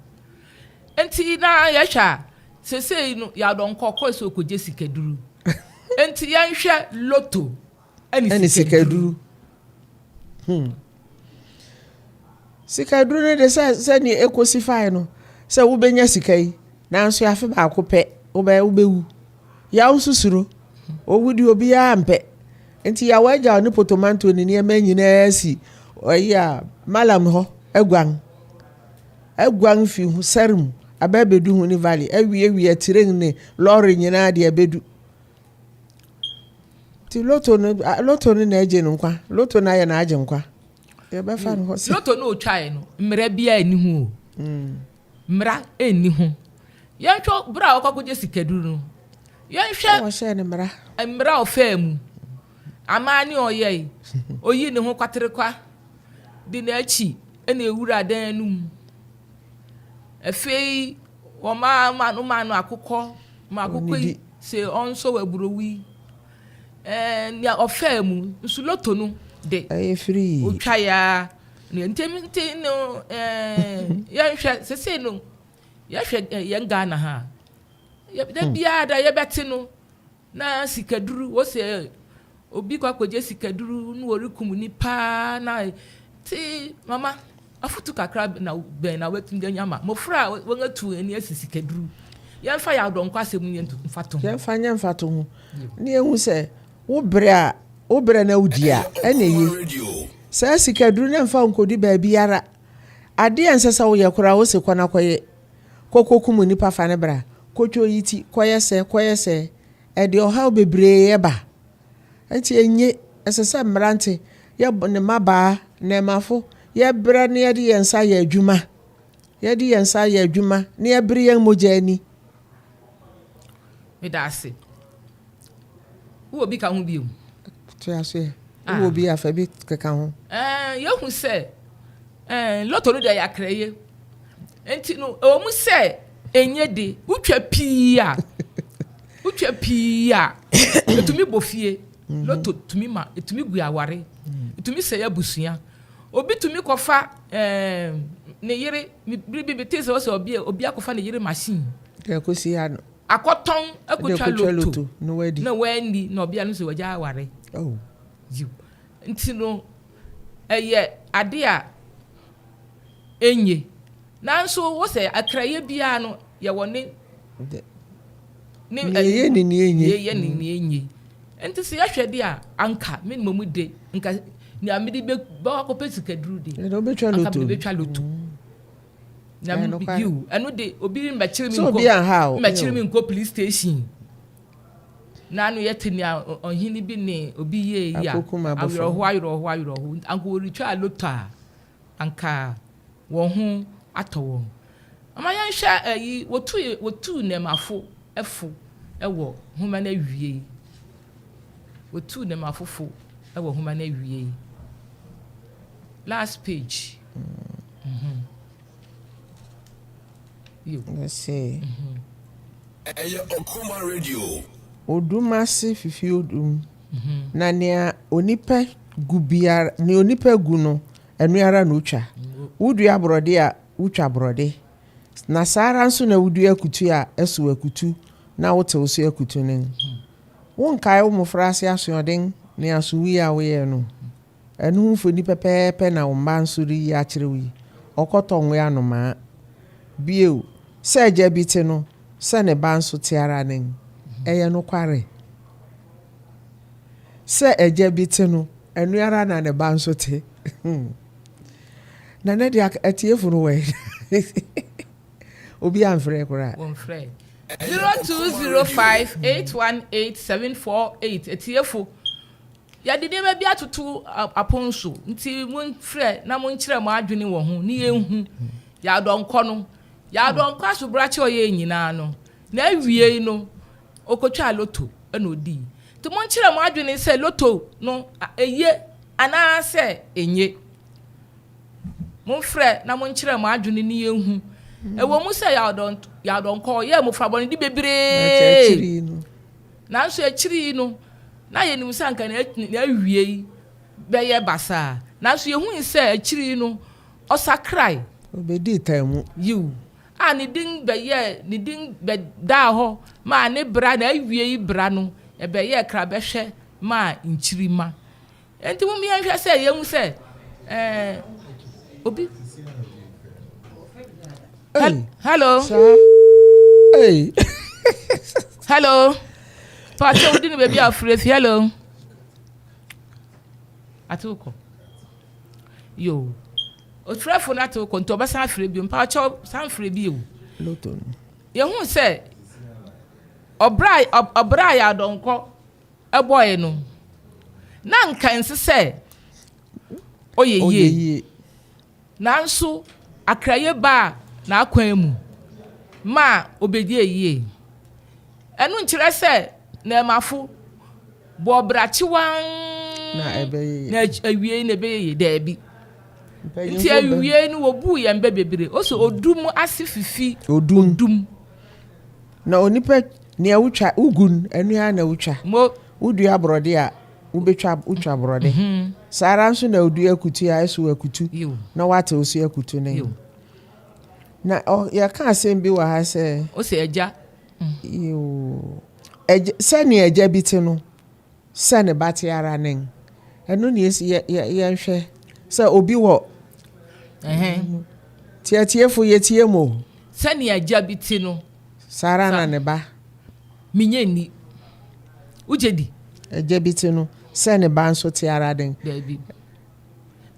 Nti na yɛhwɛ a sesei no yɛadɔnkɔ kɔɔ sɛ ɔkɔgye sikaduru. Nti yɛnhwɛ loto ɛne sikaduru. Hmm. Sikaduru no de sɛ sɛdeɛ ɛkɔsi fae no sɛ wobɛnya sika yi nanso afe baako pɛ wobɛwu. Yaw nso suro. Owu deɛ obiara mpɛ. Nti Yaw agyaw ne potomanto ne nneɛma nyinaa si ayi a Malam hɔ aguan. Aguan fi sɛre mu aba abedu Huni Valley awiawia tiren ne lɔre nyinaa de abedu. Nti loto no loto no na agye no nkwa. Loto no ayɛ n'agye nkwa. Yɛbɛfa no hɔ sɛ. Loto no otwae no, mmara biara nni ho o. Mmara nni ho. Yɛnhwɛ bere a ɔkɔ akɔgye sikaduru no. Yɛnhwɛ. Wɔhyɛɛ no mmara. Mmara a ɔfaa mu. Amaa ne ɔyɛe. Oyii ne ho kwaterekwa de n'akyi na ewura dan no mu. Afei wɔmaa ma no maa no akokɔ ma akokɔ yi se ɔnsɔw aburow yi. Ɛɛ nea ɔfaa mu nso loto no de. Ɛyɛ firii. Otwae ara. Nti nti no ɛɛ yɛnhwɛ sesei no yɛhwɛ yɛn Ghana ha a, da biara da yɛbɛte no Na sikaduru, wose obi kɔ akɔgye sikaduru na wɔrekum nipa na te mama afotu kakra na bɛn na watumi de anya ma mmɔfra a wɔatu wɔn ani asi sikaduru. Yɛmfa yɛn adɔnkɔ asɛm nyɛ mfatoho. Yɛmfa nyɛ mfatoho na yɛhu sɛ wo brɛ a wo brɛ na wodi a ɛna eye. Saa sikaduru no mfa wo nkɔdi baabiara. Adeɛ a ɛnsɛ sɛ woyɛ koraa wose kɔ na kɔyɛ. Kɔ kɔkum onipa fa no bra, kɔtwa oyi ti, kɔyɛ sɛɛ, kɔyɛ sɛɛ. Ɛde ɔhaw bebree ba. Enti enye. Ɛsɛ sɛ mmerante, yɛ ne mmabaa, nnɛɛmafo, yɛbrɛ na yɛde yɛn nsa yɛ adwuma. Yɛde yɛn nsa yɛ adwuma na yɛbere yɛn mogya ani. Meda ase. Wowɔ bi ka ho bio? Toa so ɛ. Wowɔ bi a, fa bi keka ho. Ɛɛ, yɛhu sɛ ɛɛ lotto no deɛ yɛ akrɛye. Nti no, ɛwɔ mu sɛ ɛnyɛ de, wotwa pii a, wotwa pii a, ɛtumi bɔ fie. Lotto tumi ma, ɛtumi gu aware, ɛtumi sɛe abusua. Obi tumi kɔfa ɛɛ ne yere, bere bi metee sɛ ɔsɛ obi obi akɔfa ne yere machine. Deɛ kɔsi ano. Akɔtɔn akɔtwa lotto na wanni na ɔbea no sɛ wagya aware. Oh. Yiw. Nti no, ɛyɛ ade a enye. Nanso wo sɛ akrayɛ biara no yɛwɔ ne ne nea ɛyɛ ne nea enye. Nea ɛyɛ ne nea enye. Nti sɛ yɛhwɛ de a, anka me mmom de, nka nea mede bɛkɔ akɔpɛ sikaduru de, anka mede bɛtwa lotto. Na me yiw, ɛno de obi mmɛkyere me nkɔ mmɛkyere me nkɔ police station. Na ano yɛte nea ɔhene bi ne obi yɛɛ yi a, awerɛhow awerɛhow awerɛhow. Anka wɔretwa lotto a, anka wɔn ho atɔ wɔn. Ama yɛnhwɛ ayi, wɔtuu wɔtuu nnɛmafo fo wɔ nhoma no awiei. Wɔtuu nnɛmafo fo wɔ nhoma no awiei. Last page. Mese. Ɛyɛ Okuma Radio. Odum ase fifi odum, na nea onipa gu biara, nea onipa gu no, ɛno ara na otwa. Wodua borɔde a, wotwa borɔde, na saa ara nso na wodua akutu a, ɛsow akutu, na wotew so akutu no. Wonkae wo mmofraase asoɔden ne asowui a woyɛe no? Ɛno ho mfoni pɛpɛɛpɛ na wo mma nso reyi akyerɛ wo yi. Ɔkɔtɔ nwe anomaa. Bio, sɛ agya bi te no, sɛ ne ba nso te ara nen. Ɛyɛ nokware. Sɛ agya bi te no, ɛno ara na ne ba nso te. Na ne deɛ atiefo no wɔ he? Obi amfrɛ koraa. Wɔmfrɛ. 0205 818 748 Atiefo, Yɛde nneɛma bi atoto apon so, nti momfrɛ na monkyerɛ mo adwene wɔ ho ne yɛnhu. Yaw Donkor no, Yaw Donkor asobrakye a ɔyɛe nyinaa no, n'awiei no, okotwaa loto na odii. Nti monkyerɛ mo adwene sɛ loto no eye anaasɛ enye. Momfrɛ na monkyerɛ mo adwene ne yɛnhu. Ɛwɔ mu sɛ Yaw Donkor ɔyɛɛ mmofra bɔne de bebree. Nanso akyiri yi no, na yenim sɛ anka n'awiei bɛyɛ basaa. Nanso yehui sɛ akyiri yi no, ɔsakrae. Obedii tan mu. Yiw, a ne din bɛyɛɛ ne din bɛdaa hɔ maa ne bra, n'awiei bra no, ɛbɛyɛɛ krabɛhwɛ maa nkyirimma. Enti mom yɛnhwɛ sɛ yɛhu sɛ ɛɛ obi. Hey, Hello. Saa. Hey. Hello. Pacho wodi ne baabi a afure fi. Hello. Ate wokɔ. Yo. Ɔfrɛfo no ate wo kɔ nti ɔbɛsan afrɛ bio. Mpakyɛw san frɛ bio. Lotto no. Yɛhu sɛ ɔbra ɔbra a Yaw Donkor bɔe no, na anka ɛnsɛ sɛ ɔyɛ yie. Nanso akraye baa n'akwan mu maa obedii yie. Ɛno nkyerɛ sɛ Nɛɛmafo bɔɔ bra kyewann na awiei no ɛbɛyɛ yie. Daabi. Nti awiei no wɔbuu yɛn bɛ bebree. Ose odum ase fifi odum. Na onipa nea wotwa wogu no ɛno ara na wotwa. Mo. Wodua borɔde a wobɛtwa wotwa borɔde. Mhm. Saa ara nso na odua akutu a ɛso akutu na watew so akutu no. Na yɛka asɛm bi wɔ ha sɛ. Ose agya. Yoo. Agya sɛnea agya bi te no sɛ ne ba te ara nen. Ɛno na esi yɛ yɛ yɛnhwɛ sɛ obi wɔ. Ti atiefo yɛtie mo. Sɛnea agya bi te no. Saa ara na ne ba. Minnye nni. Wugye di? Agya bi te no, sɛ ne ba nso te ara den. Dabi.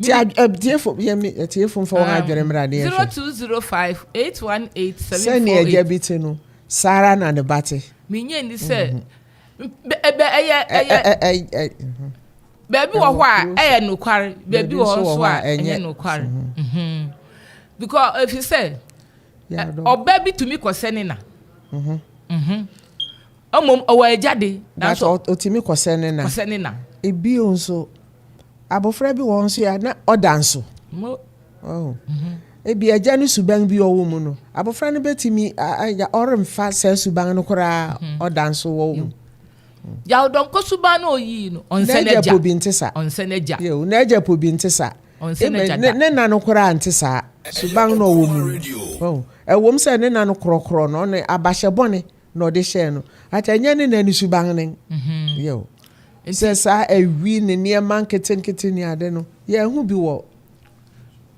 Ti atiefo yɛ mi atiefo mfa wɔn adwene mmra ne yɛhwɛ. 0205 818 748. Sɛnea agya bi te no, saa ara na ne ba te. Minnye nni sɛ ɛbɛ ɛyɛ ɛyɛ. Baabi wɔ hɔ a ɛyɛ nokware, baabi wɔ hɔ nso a ɛnyɛ nokware. Because efi sɛ ɔba bi tumi kɔsɛ ne na. Mmom ɔwɔ agya de. Nanso ɔtumi kɔsɛ ne na. Kɔsɛ ne na. Ebio nso, abofra bi wɔ hɔ nso a na ɔda nso. Oh. Ebi agya no suban bi ɔwɔ mu no, abofra no bɛtumi agya ɔremfa saa suban no koraa ɔda nso wɔ mu. Yaw Donkor suban no oyii no, ɔnsɛ n'agya. N'agya po bi nte sa. Ɔnsɛ n'agya. Yew, n'agya po bi nte sa. Ɔnsɛ n'agya da. Ne na no koraa nte saa. Suban no ɔwɔ mu no. Ɛwom sɛ ne na no korɔkorɔ no, ɔno abahyɛ bɔne na ɔde hyɛɛ no. But ɛnyɛ ne na ne suban ne. Yew. Sɛ saa awi ne nneɛma nketenkete ne ade no, yɛnhu bi wɔ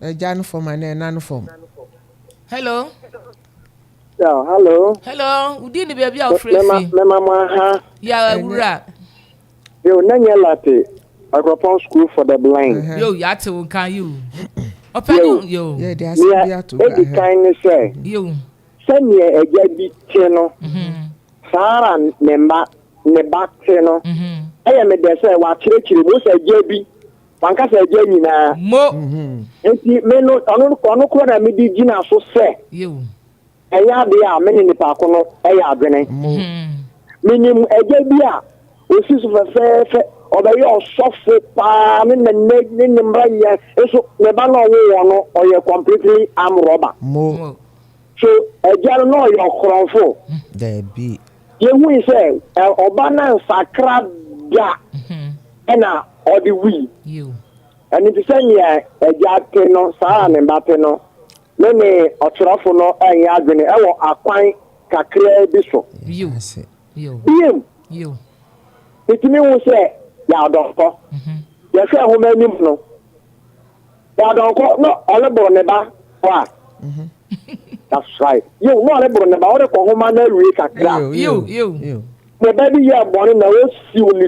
agya no fam anaa ɛna no fam. Hello. Yeah, hello. Hello, wodi ni baabi a wofrɛ fi. Mema mo aha. Ya awura. Yo, na nyɛ late. Akropong School for the Blind. Uh-huh. Yo, yate wo nka yo. Ɔpɛ yo. Yeah, de asɛm bi ato Nea edi kan ne sɛ. Yo. Sɛnea agya bi te no, mhm. saa ara ne mma ne ba te no. Mhm. Ɛyɛ me dɛ sɛ wakyerɛkyerɛ mu sɛ agya bi wankasa agya nyinaa. Mo. Mhm. Nti me no ɔno ɔno koro na mede gyina so sɛ. Ɛnyɛ adeɛ a me ne nipa ko no yɛ adwene. Menim agya bi a ɔsi so fɛfɛɛfɛ, ɔbɛyɛ ɔsɔfo paa ne nana ne ne mma nyinaa nso ne ba no a ɔwoo wɔn no ɔyɛ completely arm robber. Mo. So agya no na ɔyɛ ɔkorɔmfo? Daabi. Yɛhui sɛ ɔba no ansakra da ɛna ɔde wui. Ɛno nti sɛnea agya te no saa ara ne mma te no. Me ne ɔkyerɛwfo no nyɛ adwene wɔ akwan kakraa bi so. Bio, mitumi hu sɛ Yaw Donkor. Yɛhwɛ nhoma anim no, Yaw Donkor na ɔreboro ne ba a. That's right. Yiw, na ɔreboro ne ba, ɔrekɔ nhoma no awie kakra. Ne ba bi yɛɛ bɔne na osiw ne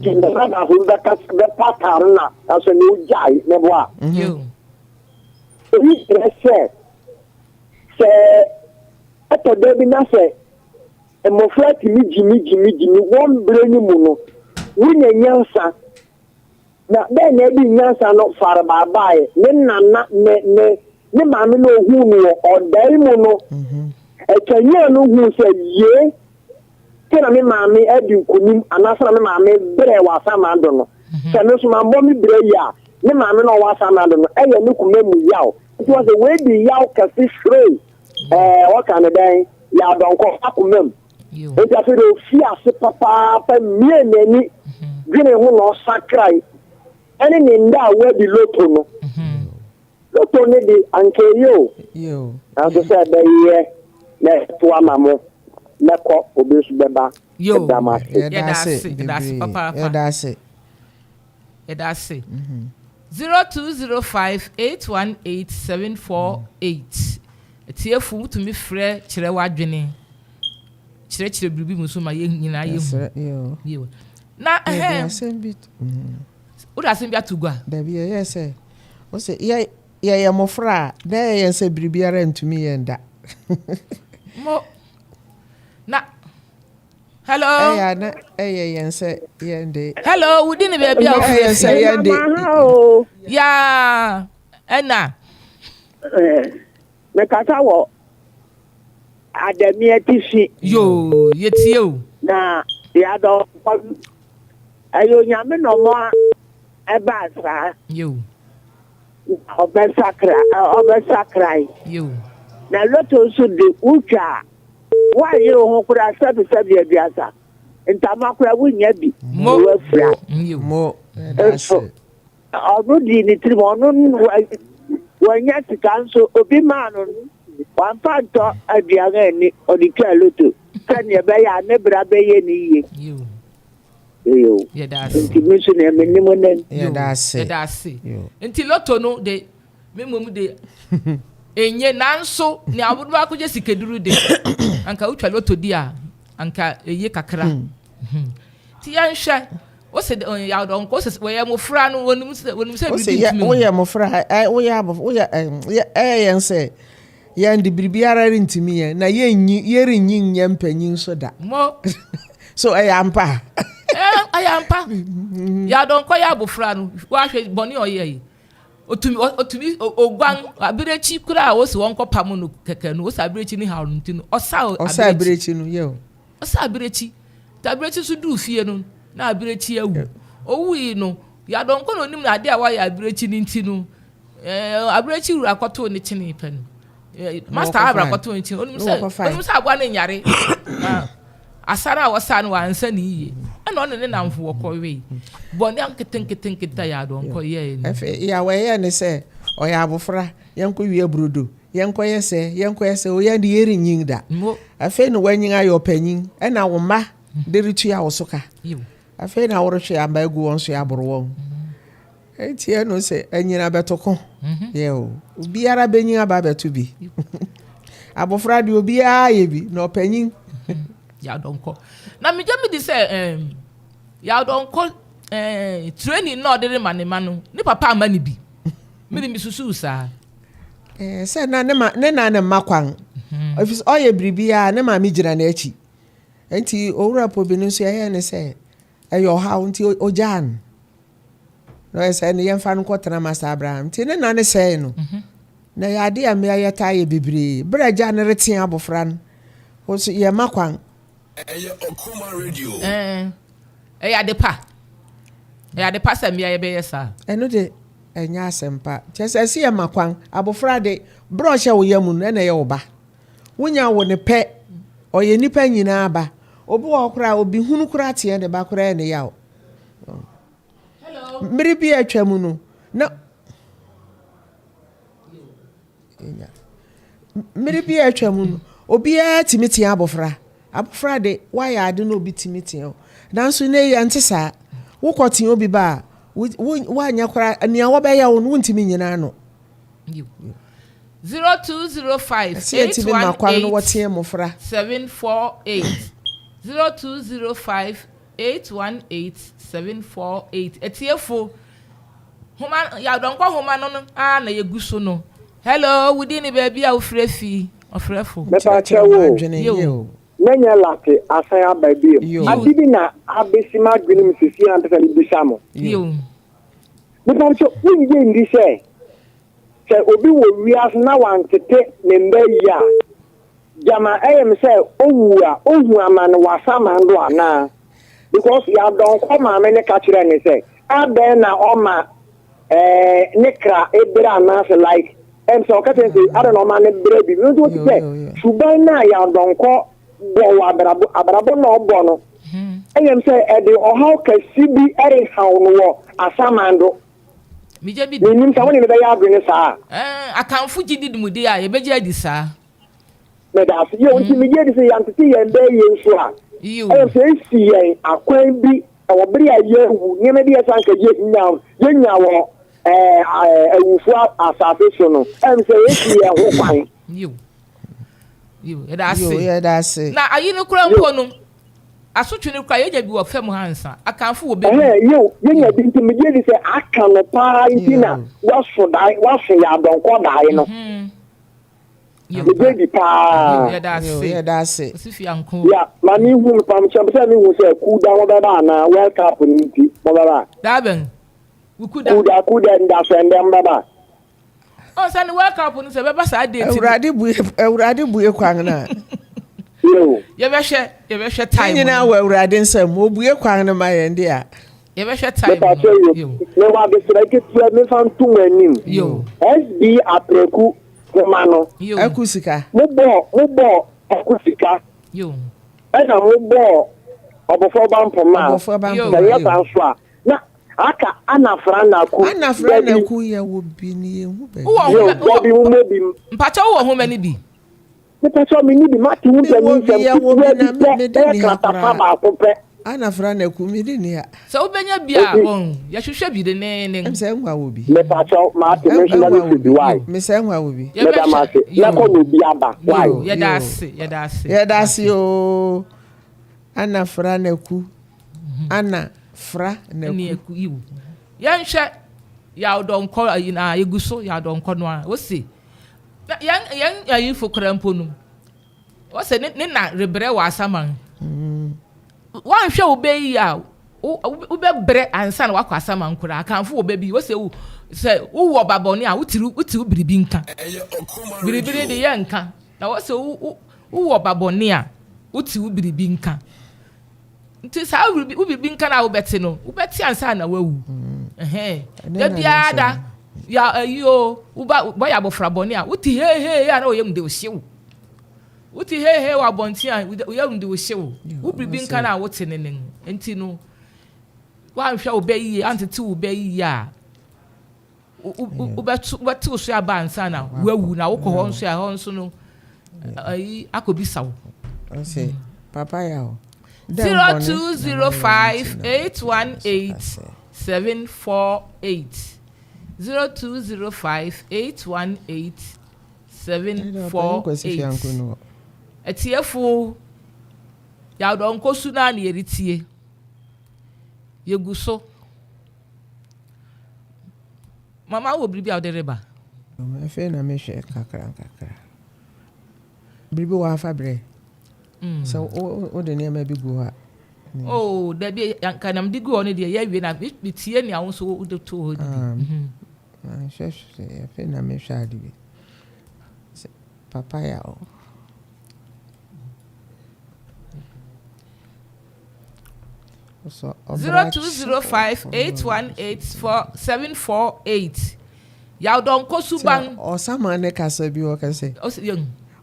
ti na n'adamfo bi bɛka bɛpataa no na nanso nea ogyae ne bo a. Eyi kyerɛ sɛ, sɛ ɛtɔ da bi na sɛ mmofra tumi gyimigyimigyimi wɔn bere no mu no, wonya nyansa. Na dɛn na ɛde nyansa no farebae bae? Ne nana, ne ne ne maame na ohuu no wɔ ɔdae mu no, ɛkanyan no huu sɛ, Ye, sɛ na me maame adi nkonim anaasɛ na me maame brɛ wɔ asamando no, sɛ me nso mammɔ me bra yi a, ne maame no a ɔwɔ asamando no, ɛyɛ ne koma mu yaw. Nti wɔn sɛ wei de yaw kɛse hwiree ɛɛ wɔka no dɛn yaw dɔnkɔ akoma mu. Nti afei de ofi ase papaapa mie n'ani dwene ho na ɔsakrae ɛne ne nda a wadi loto no. Loto no de, anka eye o, nanso sɛ ɛbɛyɛ na ɛto ama mo, mɛkɔ, obi nso bɛba. Meda mo ase. Yɛda ase bebree. Yɛda ase. Yɛda ase. 0205 818 748. Atiefo, wotumi frɛ kyerɛ w'adwene, kyerɛkyerɛ biribi mu nso ma yɛn nyinaa yɛhu. Yiw. Na ɛhɛn. Wode asɛm bi ato gua? Dabi, ɛyɛ sɛ. Wose yɛ yɛyɛ mmofra a, na ɛyɛ yɛn sɛ biribiara ntumi yɛn da. Mo na hello. Ɛyɛ a na ɛyɛ yɛn sɛ yɛn de. Hello, wodi ne baabi a wofiri. Ɛyɛ sɛ yɛn de. Yaa ɛna. Mekasa wɔ Adami atifi. Yoo, yɛtie o. Na yɛadɔ ɛyɛ Onyame na ɔmo ɛbaa saa. Yoo. Na ɔbɛsakra ɔbɛsakrae. Yoo. Na loto nso de wotwa a woanyere wo ho koraa sɛbesɛbe aduasa ntama koraa wonnya bi na woafura. Mo. Nso ɔno dii ne tirim ɔno wanya sika nso obi maa no wamfa ntɔ aduan anni ɔde twaa loto sɛnea ɛbɛyɛ a ne bra bɛyɛ ne yie. Yoo. Yɛda ase. Nti me nso nea menim nen. Yɛda ase. Yɛda ase. Nti lotto no de, me mmom de, enye nanso nea wode akɔgye sikaduru de, anka wotwa lotto di a, anka eye kakra. Hmm. Nti yɛnhwɛ wose yawdɔnkɔ wose wɔyɛ mmofra no wɔnim sɛ wɔnim sɛ biribi ntumi. Woyɛ mmofra woyɛ abɔfra woyɛ ɛyɛ yɛn sɛ Yɛn de, biribiara rentumi yɛn, na yɛnnyi, yɛrennyi nyɛ mpanyin nso da. Mo. So ɛyɛ ampa? Ɛɛ, ɛyɛ ampa. Yadɔnkɔ yɛ abofra no, wahwɛ bɔne a ɔyɛ yi. Otumi, otumi, oguan abirekyi koraa a wosi wɔn kɔ pam no kɛkɛ no, wosi abirekyi ne haw no nti no, ɔsa Ɔsa abirekyi no, yɛ o. Ɔsa abirekyi. Nti abirekyi nso duu fie no, na abirekyi awu. Owui no, Yadɔnkɔ na onim na ade a wayɛ abirekyi no nti no, Ɛɛ abirekyi wura kɔtoo ne kyene pɛ no. Master Abra kɔtoo ne kyene. Onim sɛ onim sɛ aboa no nyare. Na asa no a wɔsaa no wansa ne yie. Ɛna ɔne ne namfo wɔkɔ wei. Bɔne nketenketenkete a yɛadɔnkɔ yɛɛ ni. Afei yɛ a wɔyɛɛ ne sɛ ɔyɛ abofra, yɛnkɔ wie brodo, yɛnkɔyɛ sɛ, yɛnkɔyɛ sɛ, o yɛn de yɛrenyin da. Afei na wanyin ayɛ ɔpanyin, ɛna wo mma de retua wo so ka. Afei na woretwe aba agu wɔn so aboro wɔn. Enti ɛno sɛ anyin abɛto ko. Mhm. Yɛ o. Obiara bɛnyin aba abɛto bi. Abofra deɛ obiara yɛ bi na ɔpanyin. Mhm. Yadɔnkɔ. Na megye me di sɛ ɛɛm yadɔnkɔ ɛɛ training na ɔde rema ne ma no ne papa ama ne bi. Me de mesusuw saa. Ɛɛ sɛ na ne ma ne na ne mma kwan. Mhm. Efisɛ ɔyɛ biribiara ne maame gyina n'akyi. Enti owura Pobi no nso ɛyɛ ne sɛ ɛyɛ ɔhaw nti ogyaa no. Na ɔyɛ sɛ ɛne yɛmfa no nkɔtena Master Abraham. Nti ne na ne sɛe no. Mhm. Na ɛyɛ ade a mmea yɛtaa yɛ bebree. Berɛ agya no retea abɔfra no, wo nso yɛma kwan. Ɛyɛ Okuma Radio. Ɛɛ, ɛyɛ ade pa. Ɛyɛ ade pa sɛ mmea yɛbɛyɛ saa. Ɛno de, ɛnyɛ asɛm pa. Kyerɛ sɛ, ɛsɛ yɛma kwan. Abɔfra de, berɛ a ɔhyɛ wo yam no, ɛna ɛyɛ wo ba. Wonya wo no pɛ, ɔyɛ nnipa nyinaa ba. Obi wɔ hɔ koraa, obi hunu koraa teɛ ne ba koraa ɛyɛ ne yaw. Mmere bi a atwa mu no, na mmere bi a atwa mu no, obiara tumi tea abɔfra. Abɔfra de, woayɛ ade na obi tumi tea wo. Nanso nnɛ yi ɛnte saa. Wokɔ tea obi ba a, woanyɛ koraa, nea wɔbɛyɛ wo no, wontumi nnyina ano. 0205 Ɛsɛ yɛtumi ma kwan na wɔteɛ mmofra. 748 0205 818 748 Atiefo, nhoma Yawdɔnkɔ nhoma no ara na yegu so no. Hello, wo din ne baabi a wofrɛ fi? Ɔfrɛfo. Mepa kyɛw Kyerɛ o, w'adwene Yiw. o. mɛnyɛ late asan aba bio. Yo. Ade bi na abesi m'adwene mu sisi a mpɛ sɛ mebisa mo. Yiw. Mepa kyɛw, wonnye nni sɛ sɛ obi wɔ wiase na wantete ne mma yie a, gyama ɛyɛ me sɛ owu a, ohu amane wɔ asaman do anaa? Because Yadɔnkɔ maame no ka kyerɛɛ no sɛ, adɛn na ɔma ɛɛ ne kra ebere anaasɛ like ɛm sɛ ɔka kyerɛ no sɛ adɛn na ɔma ne brɛ bi. Nso wote sɛ suban no a Yadɔnkɔ bɔ wɔ abrabɔ abrabɔ na ɔbɔ no, ɛyɛ me sɛ ɛde ɔhaw kɛse bi ɛrehaw no wɔ asaman do. Megye bi di. Mennim sɛ wo ne me bɛyɛ adwene saa a. Ɛɛ, Akanfo gye di mu de a, yɛbɛgye adi saa. Meda ase. Yiw, nti megye di sɛ yɛantete yɛn bɛɛ yie nso a, ɛyɛ sɛ esi yɛn akwan bi wɔ bere a yɛawu, nneɛma bi a ɛsɛ anka yenya yenya wɔ ɛɛ awufo asase so no, ɛyɛ sɛ esi yɛn ho kwan. Yiw. Yiw, yɛda ase. Yiw, yɛda ase. Na ayi no kura mpo no. Asotwe no koraa yɛnya bi wɔ fam ha ansa. Akanfo wɔ bɛ bi. Ɛhɛn, yiw, yenya bi nti megye di sɛ aka no paa nti na waso dae, waso yɛ adɔnkɔ dae no. Megye di paa. Yɛda ase. Yɛda ase. Osifi anko. Ya, ma me hu, mepa kyɛw, sɛ me hu sɛ kuda mo bɛba anaa World Cup no nti mo bɛba. Daabɛn, wo kuda. Kuda, kuda ndaso ɛndɛ mo bɛba. Ɔn sɛ ne World Cup no sɛ ɛbɛba saa date no. Awurade bue Awurade bue kwan no a. Yoo. Yɛbɛhwɛ yɛbɛhwɛ time no. Ne nyinaa wɔ Awurade nsam. Obue kwan no ma yɛn de a. Yɛbɛhwɛ time no. Mepakyɛ yo. Mewɔ adesrɛ ketewa bi mfa nto mo anim. Yoo. SB Apreku nhoma no. Yoo. Aku sika. Mobɔɔ mobɔɔ Aku sika. Yoo. Ɛna mobɔɔ Ɔbɔfoɔ Bampoma. Ɔbɔfoɔ Bampoma. Sɛ ɛnyɛ saa nso a na Aka Anna Franaku. Anna Franaku yɛ wɔ bi ni yɛn hu baabi. Wowɔ Yo, nhoma dabi wo mɔ bi. Mpakyɛ wowɔ nhoma no bi? Mepakyɛ me ni bi mate wo Mewɔ mpanin bi nsɛm yɛwɔ ketewa bi bi na pɛ mede bɛyɛ ni ha kratafa koraa. baako pɛ. Anna Franaku mede ni ha. Sɛ wobɛnya bi a Enti wɔn yɛhwehwɛ bi denneennen. Ɛm sɛ nwa wɔ bi. Mepakyɛ mate me nso Ɛnwa mɛhwehwɛ wɔ bi bi. why? Mesɛ nwa wɔ bi. Meda mo Yɛbɛhwɛ ase. yo Mɛkɔ na obi aba why? yo yɛda Yo. ase yɛda ase Yɛda yɛda ase ase. oo. Anna Franaku. Anna fra na Ɛne ku. aku yiw. Yɛnhwɛ Yaw Donkor ayi no a, yɛgu so Yaw Donkor no a, wose na yɛn yɛn ayifo koraa mpo no, wose ne ne na rebrɛ wɔ asaman. Woanhwɛ wo bɛ yi a, wo wobɛbrɛ ansa na wakɔ asaman koraa. Akanfo wɔ bɛ bi, wose wo sɛ wowɔ ba bɔne a, wotiri wote wo biribi nka. Ɛyɛ Ɔkoma Biribi no Radio. de yɛ nka. Na wose wo wo wowɔ ba bɔne a, wote wo biribi nka. Nti saa wo biribi wo biribi nka no a wobɛte no, wobɛte ansa na woawu. Ɛhɛn. Ɛno Da na biara ne da, nsɛm. ya ayi o, woba wɔyɛ abɔfra bɔne a, wote heihei a na wo yam de wo hyew. Wote heihei wɔ abɔnten a, wo yam de wo hyew. Wo biribi nka no a wote ne nen. Nti no, woanhwɛ wo bɛ yie, antete wo bɛ yie a, wobɛto wobɛtew so aba ansa na woawu na wokɔ hɔ nso a ɛhɔ nso no ayi akɔbisa wo. Ɔsɛ papa ya o. 0205 818 748 0205 818 748 Atiefo Yaw Donkor su no ara na yɛretie. Yɛgu so. Mama wowɔ biribi a wode reba? Afei na mehwɛ kakra nkakra. Biribi wɔ afa brɛ. Sɛ wode nneɛma bi gu hɔ a. Oh, dabi anka na mede gu hɔ no deɛ yɛawie na metie nea wo nso wode to hɔ no bi. Mahwɛ afei na mehwɛ ade bi. Sɛ papaya o. 0205 818 748 Yaw Donkor Suban. Ɔsaman ne kasa bi ɔka sɛ,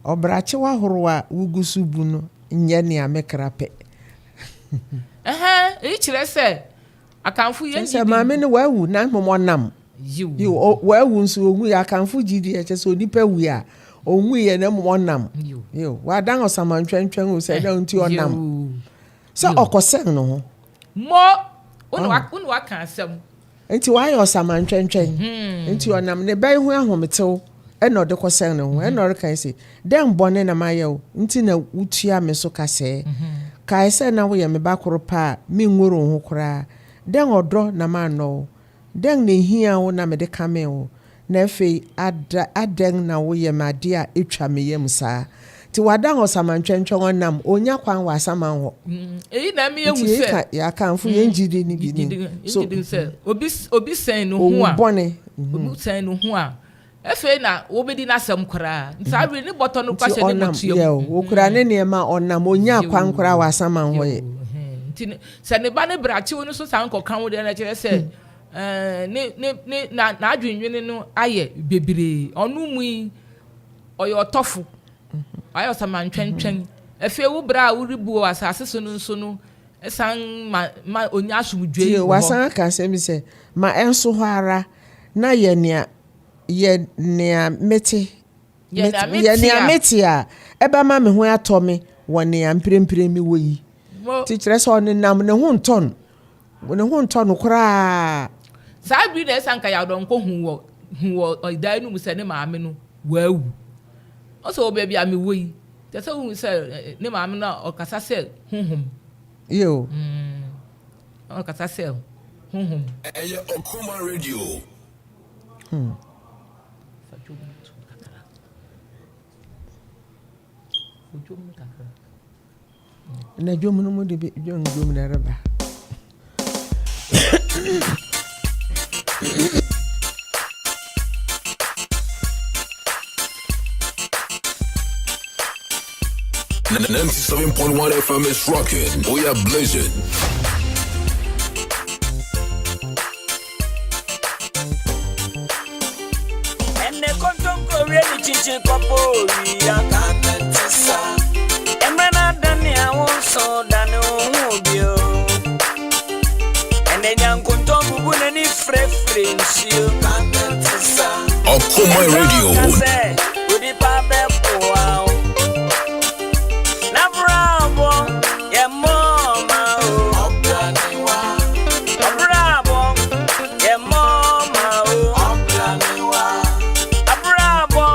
Ɔbrakyew ahorow a wugu so bu no nyɛ nea me kra pɛ. Ɛhɛn, eyi kyerɛ sɛ Akanfo yɛn Kyerɛ sɛ gyidi. maame no wawu na mmom ɔnam. Yiw. Yiw, wawu nso onwui. Akanfo gyidi ɛkyɛ sɛ onipa wui a, onwui na mmom ɔnam. Yiw. Yiw, wadan ɔsaman twɛntwɛn o sɛ ɛdɛn nti ɔnam. Yiw. Sɛ ɔkɔsɛn ne ho. Mo, wo na wo na waka asɛm. Nti wayɛ ɔsaman twɛntwɛn. Nti ɔnam ne bɛn ho ahometew ɛna ɔde kɔsɛn ne ho. Ɛna ɔreka yi se, dɛn bɔne na mayɛ wo nti na wotua me so ka sɛɛ? Kae sɛ na woyɛ me ba koro pɛ a menworo wo ho koraa. Dɛn ɔdɔ na mannɔ wo? Dɛn na ehiaa wo na mede kamee wo? Na afei ada adɛn na woyɛ me ade a etwa me yam saa? Nti wadan ɔsaman twɛntwɛn ɔnam onnya kwan wɔ asaman hɔ. Eyi na ɛma yehu Nti yei sɛ ka yɛn Akanfo yɛn gyidi no bi ni. So gyidi gyidi sɛ obi obi sɛn ne ho owu a bɔne. obi sɛn ne ho a afei na wobedi n'asɛm koraa. Nti saa bere ne bɔtɔ no Nti kora hyɛ ne ɔnam mɔtoa yɛ mu. okura ne nneɛma a ɔnam onnya kwan koraa wɔ asaman hɔ yɛ. Nti sɛ ne ba ne brakyew no so san kɔka ho deɛ na kyerɛ sɛ ɛɛ ne ne ne na n'adwennwene no ayɛ bebree. Ɔno mu yi ɔyɛ ɔtɔfo. Wayɛ ɔsaman twɛntwɛn. Afei wo bra a worebu wɔ asase so no nso no san ma ma onya asomdwoe Tie, wɔ hɔ. wasan aka asɛm bi sɛ, ma ɛnso hɔ ara na yɛ nea yɛ nea mete Yɛ nea mete yɛ mete nea a mete a ɛbɛma me ho atɔ me wɔ nea mprempren mewɔ yi. Mo Nti kyerɛ sɛ ɔnenam ne ho ntɔ no ne ho ntɔ no koraa. Saa bere na ɛsɛ anka Yaw Donkor hu wɔ hu wɔ ɔdan no mu sɛ ne maame no wawu. Ɔsɛ wɔ baabi a mewɔ yi, kyerɛ sɛ wohu sɛ ne maame no a ɔkasa sɛ honhom. Yo. Ɔkasa sɛ honhom. Ɛyɛ Okoma Radio. Fa dwom no to kakra. Fa dwom no kakra. Na dwom no mu de bi dwom dwom na ɛreba. 97.1 FM is rocking. We are blazing. Ɛnɛ kɔntɔnkɔ wie ne kyinkyin kɔpɔ owia Ɛmmerɛ no adane a wo nso dane wo ho bio. Ɛnɛ nyankontɔn bubu n'ani frɛfrɛ nsuo. Okoma Radio. Ɛnka sɛ onipa bɛboa wo. Na brabɔ yɛ mmɔɔma o. Ɔbrabɔ yɛ mmɔɔma o. Abrabɔ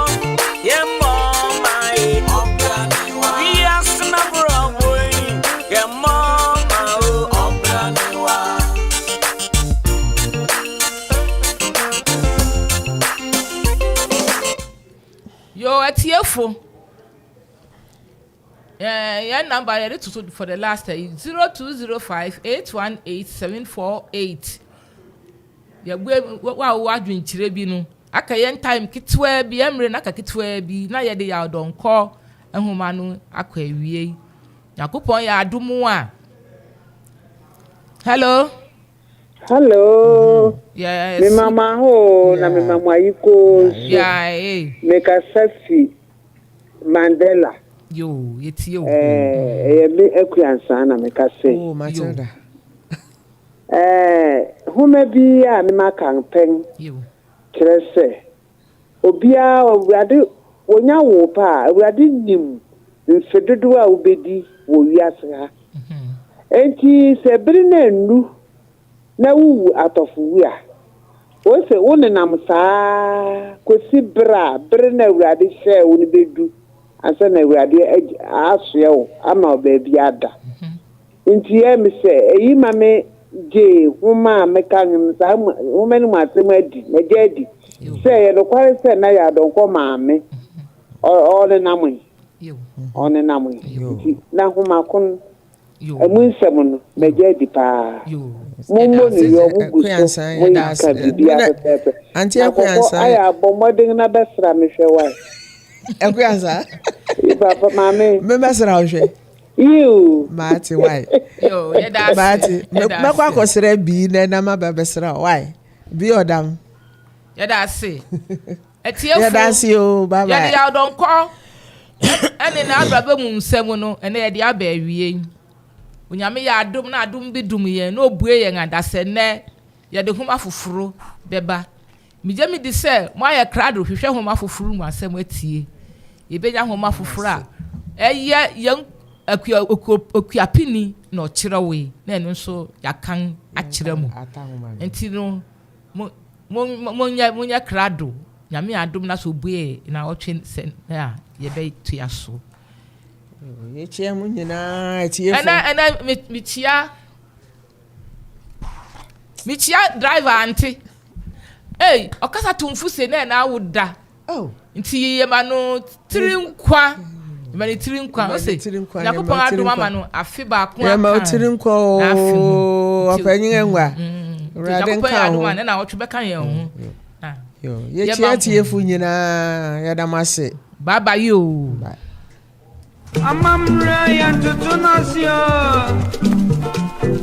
yɛ mmɔɔma ye. Wiase na brabɔ yi yɛ mmɔɔma o. Yo, atiefo. Yɛn number yɛde to so for the last 0205 818 748. Yɛbue wo a wowɔ adwenkyerɛ bi no. Aka yɛn time ketewa bi, mmerɛ no aka ketewa bi na yɛde Yaw Donkor nhoma no akɔ awie. Nyankopɔn yɛ adom a. Hello. Hello. Yes. Me mama ho na me mama ayiko nso. Yeah, eh. Me kasa fi Mandela. Yo, yɛtie o. Eh, ɛyɛ me Akuansa na me kasa yi. Oh, Matilda. Eh, homa bi a me ma kan pɛn Yo. kyerɛ sɛ obiara Awurade wonya wo pa a Awurade nim mfe dodoɔ a wobɛdi wɔ wiase ha. Enti sɛ bere no annu na wowu atɔfo wu a, wose wo nenam saa kɔsi bere a bere na Awurade hyɛɛ wo no bɛdu ansa na Awurade asoɛ wo ama wo baabi ada. Nti ɛyɛ me sɛ eyi ma me gye nhoma a meka no saa nhoma no mu asɛm adi, magye adi sɛ ɛyɛ nokware sɛ na Yaw Donkor maame ɔnenam yi. Ɔnenam yi. Nti na nhoma ko no ɛmu nsɛm no magye adi paa. Mommɔ ne yɔ, mogu so, moka biribiara pɛpɛɛpɛ. Na kɔkɔ ayɛ abɔ mmɔden na bɛsra me hwɛ wae. Akuansa. Papa maame. Mebɛsra wo hwɛ. Yiw. Maate wae. Yo, yɛda ase. Maate. Yɛda Mɛkɔ ase. akɔsrɛ bii na ɛnam aba bɛsra wo wae. Bi ɔdam. Yɛda ase. Atiefo. Yɛda ase o, bye bye. Yɛde Yaw Donkor ɛne n'abrabɔ mu nsɛm no ɛnɛ yɛde aba awie. Onyame yɛ adom na adom bi dum yɛn na obue yɛn adasɛ nnɛ yɛde nhoma foforo bɛba. Megye me di sɛ moayɛ krado hwehwɛ nhoma foforo mu asɛm atie. Yɛbɛnya nhoma foforo a ɛyɛ yɛn akua okuapini na ɔkyerɛwee na ɛno nso yɛakan akyerɛ mo. Nti no mo mo monyɛ monyɛ krado. Nyame adom na sɛ obue na ɔtwe sɛ a yɛbɛtoa so. Yɛkyia mu nyinaa atiefo. Ɛnɛ ɛnɛ me mekyia mekyia driver ante. Ei, ɔkasa tumfo se na ɛna awo da. Oh. Nti yɛma no tiri nkwa. Yɛma no tiri nkwa. Yɛma no Ose tiri nkwa, Nyankopɔn yɛma tiri adom ama nkwa. no afe baako Yɛma wo aka tiri nkwa o, n'afe ho. Nti- ɔpanyin angua. Nti Awurade Nyankopɔn nka yɛ adom ho. a ne na ɔtwe bɛka yɛn ho. Ah. Yo, Yɛma yɛkyia atiefo nyinaa, yɛda mo ase. Bye bye o. Bye. Amammerɛ yɛntoto n'ase o.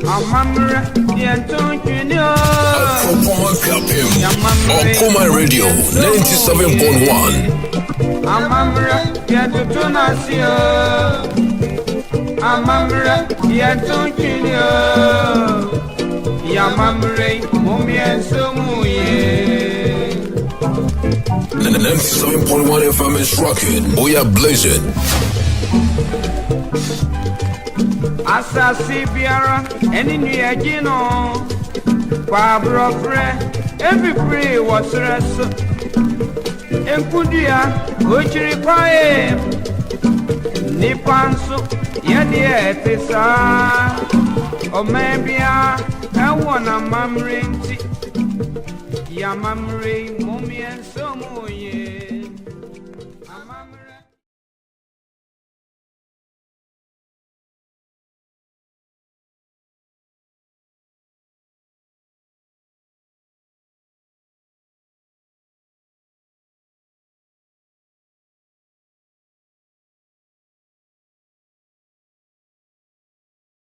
Amammerɛ yɛnto ntwene o. Akropong Akuapem. Okoma Radio 97.1. Amammerɛ yɛntoto n'ase o. Amammerɛ yɛnto ntwene o. Yamammerɛ mom yɛnso mu ye. 97.1 FM is rocking. We are blazing. Asase biara ɛne nnua gye no kwaborɔfrɛ efifiri wɔ serɛ so nkudua okyiri kwae. Nnipa nso, yɛn deɛ ɛte saa. Ɔman biara ɛwɔ n'amammerɛ nti, yɛn amammerɛ yi mom yɛn nso.